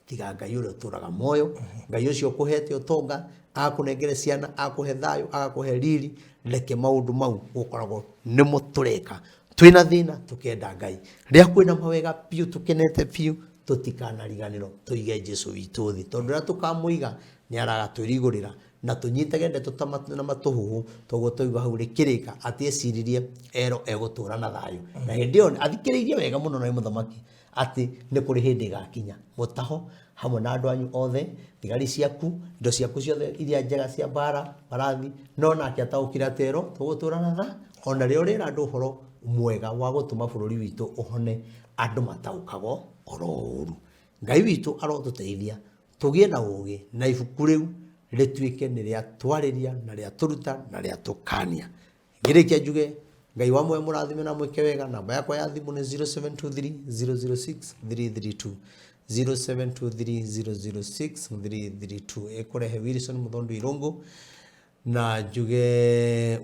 B: tiga Ngai ũrĩa ũtũraga muoyo, Ngai ũcio ũkũhete ũtonga, agakũnengere ciana, agakũhe thayũ, agakũhe riri. Reke maũndũ mau gũkoragwo nĩmo tũreka. Twĩna thĩna tũkenda Ngai, rĩrĩa kwĩna mawega biũ tũkenete biũ, tũtikanariganĩrwo tũige Jesu witũ thĩ, tondũ rĩrĩa tũkamũiga nĩ aragatwĩrigũrĩra. Na tũnyitage ndeto ta na matũhũhũ toguo twaigua hau rĩkĩrĩka atĩ eciririe ero egũtũra na thayũ, na hĩndĩ ĩyo athikĩrĩirie wega mũno na nĩ mũthamaki atĩ nĩ kũrĩ hĩndĩ ĩgakinya mũtaho hamwe na andũ anyu othe, thigari ciaku, indo ciaku ciothe iria njega cia mbara, mbarathi. No nake ataũkire atĩ ero tũgũtũra na tha. Ona rĩrĩa ũrera andũ ũhoro mwega wa gũtũma bũrũri witũ ũhone, andũ mataũkagwo oro ũru. Ngai witũ arotũteithia tũgĩe na ũgĩ, na ibuku rĩu rĩtuĩke nĩ rĩatwarĩria na rĩatũruta na rĩatũkania. Ngĩrĩkia njuge Ngai wa muoyo mũrathime na mwĩke wega. Namba yakwa ya thimũ nĩ 0723 006 332, 0723 006 332, ĩkũrehe Wilson Mũthondu Irũngũ. Na njuge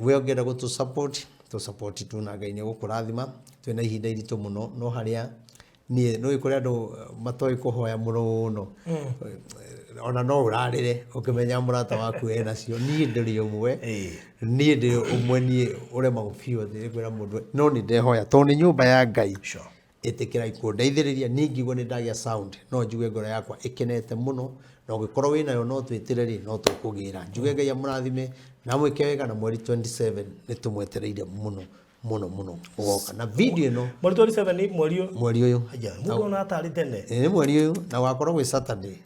B: we ũngĩenda gũtũ support, tũ support tu, na Ngai nĩ egũkũrathima. Twĩna ihinda iritũ mũno, no harĩa niĩ nĩ kũrĩ andũ matoĩ kũhoya mũno. Ona no ũrarĩre ũkĩmenya mũrata waku enacio. Niĩ ndĩrĩ ũmwe.
A: Niĩ
B: ndĩ ũmwe, niĩ ũremagwo biũ atĩ nĩ kwĩra mũndũ, no nĩ ndehoya tondũ nĩ nyũmba ya Ngai. Ĩtĩkĩra kũndeithĩrĩria. Niĩ ngĩigua nĩ ndagĩa sound, no njigue ngoro yakwa ĩkenete mũno, na ũngĩkorwo wĩnayo no twĩtĩre rĩ, no tũkũgĩra. Njuge Ngai amũrathime na amwĩke wega, na mweri 27 nĩ tũmwetereire mũno mũno mũno ũgoka na video ĩno.
A: Mweri 27 nĩ mweri ũyũ?
B: Mweri ũyũ.
A: Aya, mũndũ ona atarĩ tene.
B: Ĩ, nĩ mweri ũyũ, na wakorwo gwĩ Saturday.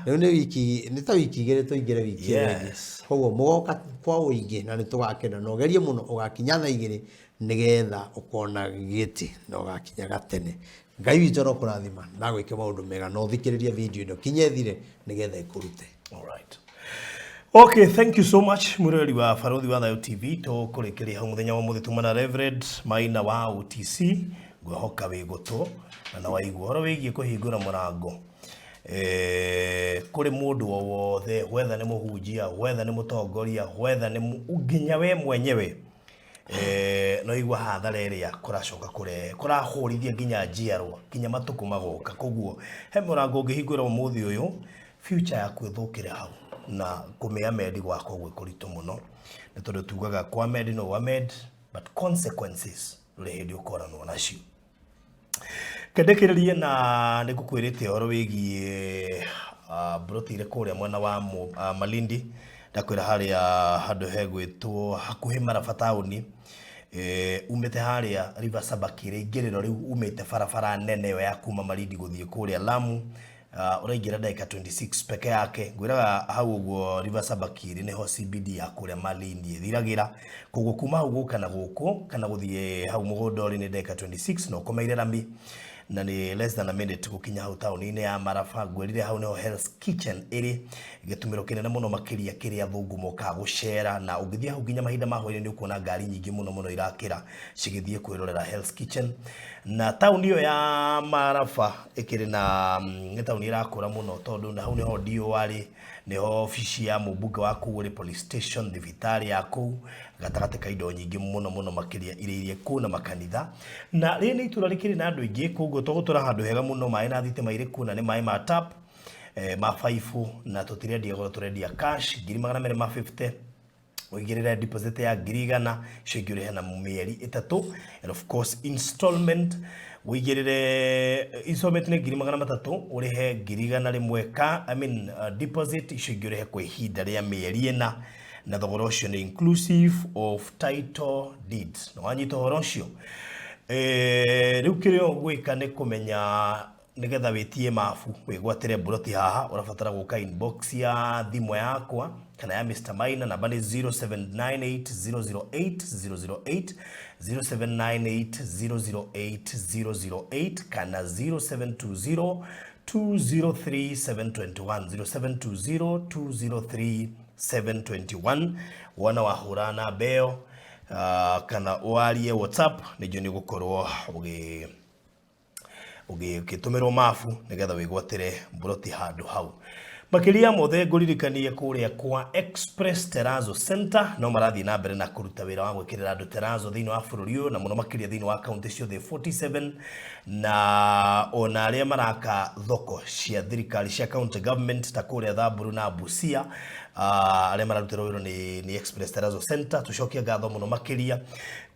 B: Rĩu nĩ wiki, nĩ ta wiki 2 tũingĩre wiki ĩno ĩngĩ. Koguo mũgoka kwa ũingĩ na nĩ tũgakena, na ũgerie mũno ũgakinya thaa 2 nĩgetha ũkona gĩtĩ na ũgakinya gatene. Ngai witũ arokũrathima na agwĩke maũndũ mega, na ũthikĩrĩrie video ĩno kinya ĩthire nĩgetha ĩkũrute.
A: All right. Okay, thank you so much mwiroreri wa Barothi wa Thayo TV. Tũkũrĩkĩria hau mũthenya wa ũmũthĩ tuma na Reverend Maina wa OTC. Ngwĩhoka wĩ gũtũ na na waigua ũhoro wĩgiĩ kũhingũra mũrango kũrĩ mũndũ o wothe, whether nĩ mũhunjia, whether nĩ mũtongoria, whether nĩ nginya we mwenyewe. No igua hathara ĩrĩa kũracoka kũrehe kũrahũrithia nginya njiarwa nginya matukũ magoka. Koguo he mũrango ũngĩhingũra ũmũthĩ ũyũ, future yaku ĩthũkĩre hau, na kũmĩ-amend gwakwa gwĩ kũritũ mũno, nĩ tondũ tugaga kwa amend no amend, but consequences ndũrĩ hĩndĩ ũkoranwo nacio. Kendekĩrĩrie na nĩ ngũkwĩrĩte ũhoro wĩgiĩ mburoti irĩ kũrĩa mwena wa Malindi. Ndakwĩra harĩa handũ hegwĩtwo hakuhĩ Maraba taũni, umĩte harĩa River Sabaki rĩingĩrĩro rĩu, umĩte barabara nene ĩyo ya kuma Malindi gũthiĩ kũrĩa Lamu, ũraingĩra ndagĩka 26 peke yake. Ngwĩraga hau ũguo River Sabaki nĩho CBD ya kũrĩa Malindi ĩthiragĩra. Koguo kuma hau gũka na gũkũ kana gũthiĩ hau mũgũnda ũrĩ nĩ ndagĩka 26, na ũkomeire rami, na nĩ less than a minute gũkinya hau taũni-inĩ ya Maraba. Ngwĩrire hau nĩho Hell's Kitchen ĩrĩ, gĩtumĩro kĩnene mũno makĩria kĩrĩa athũngũ mokaga gũcera, na ũngĩthiĩ hau nginya mahinda ma hwaĩ-inĩ nĩ ũkuona ngari nyingĩ mũno mũno irakĩra cigĩthiĩ kwĩrorera Hell's Kitchen. Na taũni ĩyo ya Maraba ĩkĩrĩ na nĩ taũni ĩrakũra mũno, tondũ na hau nĩho DOR, nĩho obici ya mũmbunge wa kũu ĩrĩ, police station, thibitarĩ ya kũu, gatagatĩ ka indo nyingĩ mũno mũno makĩria iria irĩ kũu na makanitha. Na rĩrĩ nĩ itũra rĩkĩrĩ na andũ aingĩ, koguo tũgũtũra handũ hega mũno. Maĩ na thitima irĩ kuo, na nĩ maĩ ma tap, ma baibũ, na tũtirendia goro, tũrendia cash 250,000. Ũigĩrĩre deposit ya 100,000, icio ingĩ ũrĩhe na mĩeri 3. And of course installment, ũigĩrĩre installment nĩ 300,000, ũrĩhe 100,100 ka, I mean, deposit, icio ingĩ ũrĩhe kwa ihinda rĩa mĩeri 4, na thogora ũcio nĩ inclusive of title deeds. Na wanyita ũhoro ũcio, rĩu kĩrĩa ũgwĩka nĩ kũmenya nĩgetha wĩtie mabu wĩgwatĩre mburoti haha, ũrabatara gũka inbox ya thimũ yakwa kana ya Mr. Maina. Namba nĩ 0798008008, 0798008008 kana 0720 203 721, 0720 203 721. Wona wahũra namba ĩyo kana warie WhatsApp, nĩnjũ nĩ ũgũkorwo ũgĩtũmĩrwo mabu nĩgetha wĩgwatĩre mburoti handũ hau. Makĩria mothe, ngũririkanie kũrĩa kwa Express Terrazzo Center no marathiĩ na mbere na kũruta wĩra wa gwĩkĩrĩra andũ terrazzo thĩinĩ wa bũrũri ũyũ, na mũno makĩria thĩinĩ wa kaunti ciothe 47, na ona arĩa maraka thoko cia thirikari cia county government ta kũrĩa Thamburu na Busia, arĩa mararutĩrwo wĩra nĩ Express Terrazzo Center. Tũcokie ngatho mũno makĩria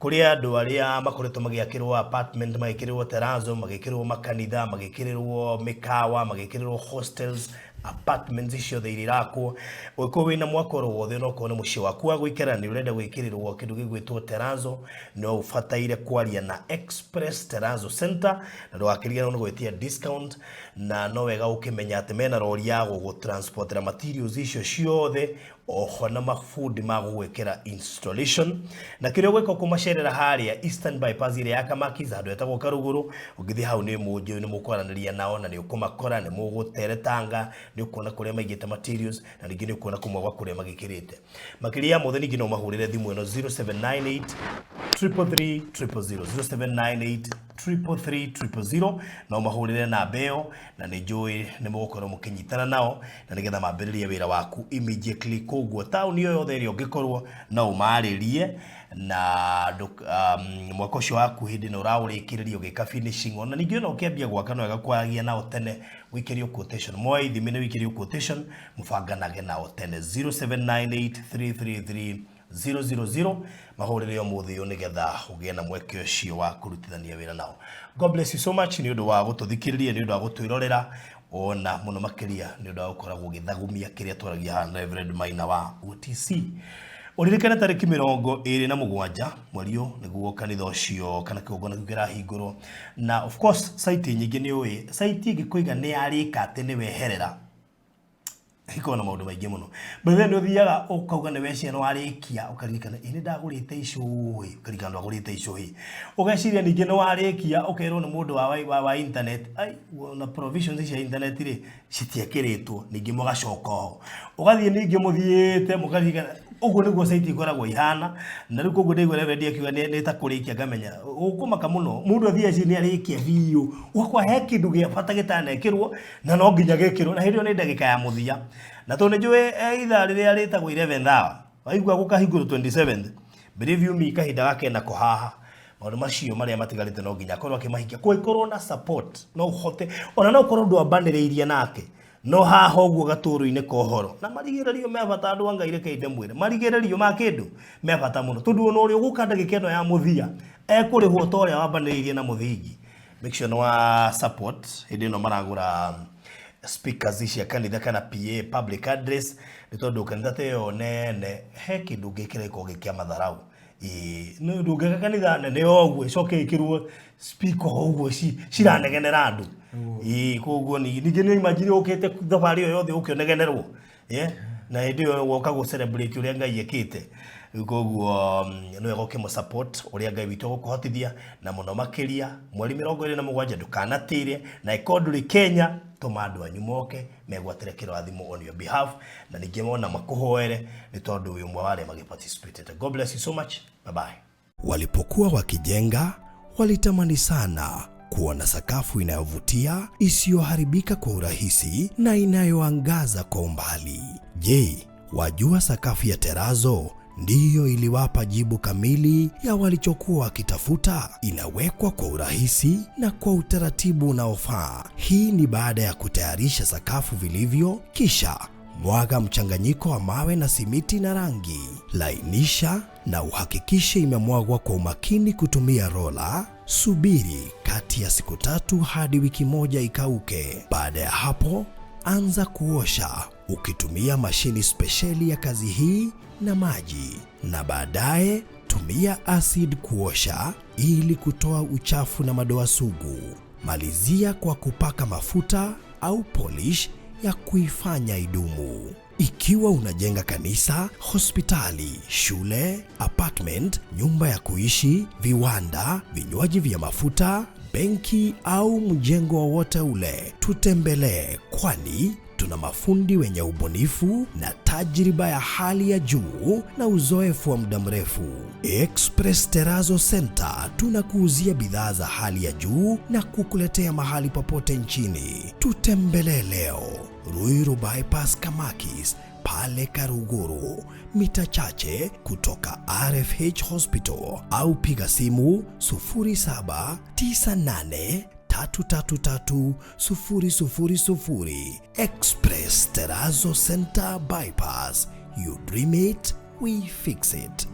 A: kũrĩ andũ arĩa makoretwo magĩakĩrwo apartment, magĩkĩrĩrwo terrazzo, magĩkĩrĩrwo makanitha, magĩkĩrĩrwo mĩkawa, magĩkĩrĩrwo hostels, apartments ciothe iria irakwo. Ũngĩkorwo wĩna mwako oro wothe, onokorwo nĩ mũciĩ waku wa gũikara, nĩ ũrenda gwĩkĩrĩrwo kĩndũ gĩgwĩtwo terrazzo, no ũbataire kwaria na Express Terrazzo Center, na ndũgakĩriganĩrwo nĩ gwĩtia discount. Na no wega ũkĩmenya atĩ mena rori ya gũgũtransportera materials icio ciothe, oho na mabundi ma gũgwĩkĩra installation. Na kĩrĩa ũgwĩka, ũkũmacerera harĩa Eastern Bypass ĩrĩa ya Kamakis, handũ hetagwo Karugũrũ. Ũngĩthiĩ hau nĩ mũnjũ nĩ mũkwaranĩria nao, na nĩ ũkũmakora, nĩ mũgũteretanga, nĩ ũkuona kũrĩa maigĩte materials, na ningĩ nĩ ũkuona kũmwe gwa kũrĩa magĩkĩrĩte. Makĩria ya mothe, ningĩ no mahũrĩre thimũ ĩno 0798 333 000, 0798. 333 000. No mahũrĩre namba ĩyo, na nĩ njũĩ nĩ mũgũkorwo mũkĩnyitana nao na nĩgetha mambĩrĩrie wĩra waku immediately. Koguo taũni ĩyo yothe ĩrĩa ũngĩkorwo no ũmarĩrie na mwaka ũcio waku hĩndĩ ĩno ũraũrĩkĩrĩria ũgĩka finishing. Ona ningĩ ona ũkĩambia gwaka, no wega kwaragia nao tene, wĩkĩrio quotation, moe ithimi nĩ wĩkĩrio quotation, mũbanganage nao tene. 0798 333 000, mahũrĩre ũmũthĩ ũyũ nĩgetha ũgĩe na mweke ũcio wa kũrutithania wĩra nao. God bless you so much nĩ ũndũ wa gũtũthikĩrĩria, nĩ ũndũ wa gũtwĩrorera, ona mũno makĩria nĩ ũndũ wa gũkoragwo ũgĩthagumia kĩrĩa twaragia haha na Reverend Maina wa OTC. Ũririkane tarĩki 27 mweri ũyũ nĩguo kanitha ũcio kana kĩgongona kĩu kĩrahingũrwo. Na of course site nyingĩ, nĩ ũĩ site ĩngĩkũiga nĩ yarĩka atĩ nĩ weherera, ikoragwo na maũndũ maingĩ mũno. By the way, nĩ ũthiaga ũkauga nĩ wecia nĩ warĩkia, ũkaririkana ĩ nĩ ndagũrĩte icũhĩ, ũkaririkana ndwagũrĩte icũhĩ, ũgeciria ningĩ nĩ warĩkia, ũkerwo nĩ mũndũ wa internet ai na provisions cia internet rĩ citiekĩrĩtwo, ningĩ mũgacoka oho, ũgathiĩ ningĩ mũthiĩte mũkaririkana. Ũguo nĩguo site ikoragwo ihana. Na rĩu koguo ndaigua Reverend akiuga nĩ ta kũrĩkia, ngamenya ũkũmaka mũno mũndũ athiĩ aci nĩ arĩkia biũ, ũgakora he kĩndũ gĩa bata gĩtanekĩrwo na no nginya gĩkĩrwo, na hĩndĩ ĩyo nĩ ndagĩka ya mũthia. Na tondũ nĩ njũĩ ithaa rĩrĩa rĩtagwo 11th hour, waigua gũkahingũrwo 27th, believe you me, kahinda gake nako haha maũndũ macio marĩa matigarĩte no nginya akorwo akĩmahingia. Kũngĩkorwo na support, no ũhote, ona no ũkorwo ndwambanĩrĩirie nake, no haha ũguo gatũrũ-inĩ ka ũhoro na marigĩrĩrio me bata. Andũ a Ngai, reke ndĩmwĩre, marigĩrĩrio ma kĩndũ me bata mũno, tondũ ona ũrĩa ũgũka ndagĩka ĩno ya mũthia ekũrĩhwo ta ũrĩa wambanĩrĩirie na mũthingi. Make sure nĩ wa support hĩndĩ ĩno maragũra speakers cia kanitha kana PA, public address, nĩ tondũ kanitha ta ĩyo nene he kĩndũ ũngĩkĩra gĩkorwo gĩ kĩa matharau. Ĩĩ, nĩ ndũngĩka kanitha nene o ũguo ĩcoke ĩkĩrwo speaker o ũguo ciranegenera andũ. Ĩĩ, koguo ningĩ nĩ imagine ũkĩte thabarĩ ĩyo yothe ũkĩonegenerwo, yeah? Na hĩndĩ ĩyo woka gũ celebrate ũrĩa Ngai ekĩte. Rĩu koguo nĩ wega ũkĩmũ support ũrĩa Ngai witũ egũkũhotithia, na mũno makĩria mweri 27 ndũkanatĩre, na ĩkorwo ndũrĩ Kenya, tũma andũ anyu moke megwatĩre kĩrathimo on your behalf, na ningĩ mona makũhoere nĩ tondũ wĩ ũmwe wa arĩa magĩparticipatete. God bless you so much. Bye bye. Walipokuwa wakijenga, walitamani sana kuona sakafu inayovutia, isiyoharibika kwa urahisi na inayoangaza kwa umbali. Je, wajua sakafu ya terazo ndiyo iliwapa jibu kamili ya walichokuwa wakitafuta? Inawekwa kwa urahisi na kwa utaratibu unaofaa. Hii ni baada ya kutayarisha sakafu vilivyo, kisha mwaga mchanganyiko wa mawe na simiti na rangi. Lainisha na uhakikishe imemwagwa kwa umakini kutumia rola. Subiri kati ya siku 3 hadi wiki 1 ikauke. Baada ya hapo, anza kuosha ukitumia mashini spesheli ya kazi hii na maji, na baadaye tumia acid kuosha ili kutoa uchafu na madoa sugu. Malizia kwa kupaka mafuta au polish ya kuifanya idumu. Ikiwa unajenga kanisa, hospitali, shule, apartment, nyumba ya kuishi, viwanda, vinywaji vya mafuta, benki au mjengo wowote ule, tutembelee, kwani tuna mafundi wenye ubunifu na tajriba ya hali ya juu na uzoefu wa muda mrefu. Express Terrazzo Center tunakuuzia bidhaa za hali ya juu na kukuletea mahali popote nchini. Tutembelee leo Ruiru Bypass, Kamakis, pale Karuguru, mita chache kutoka RFH Hospital, au piga simu 0798 333 000. Express Terrazzo Center Bypass. You dream it, we fix it.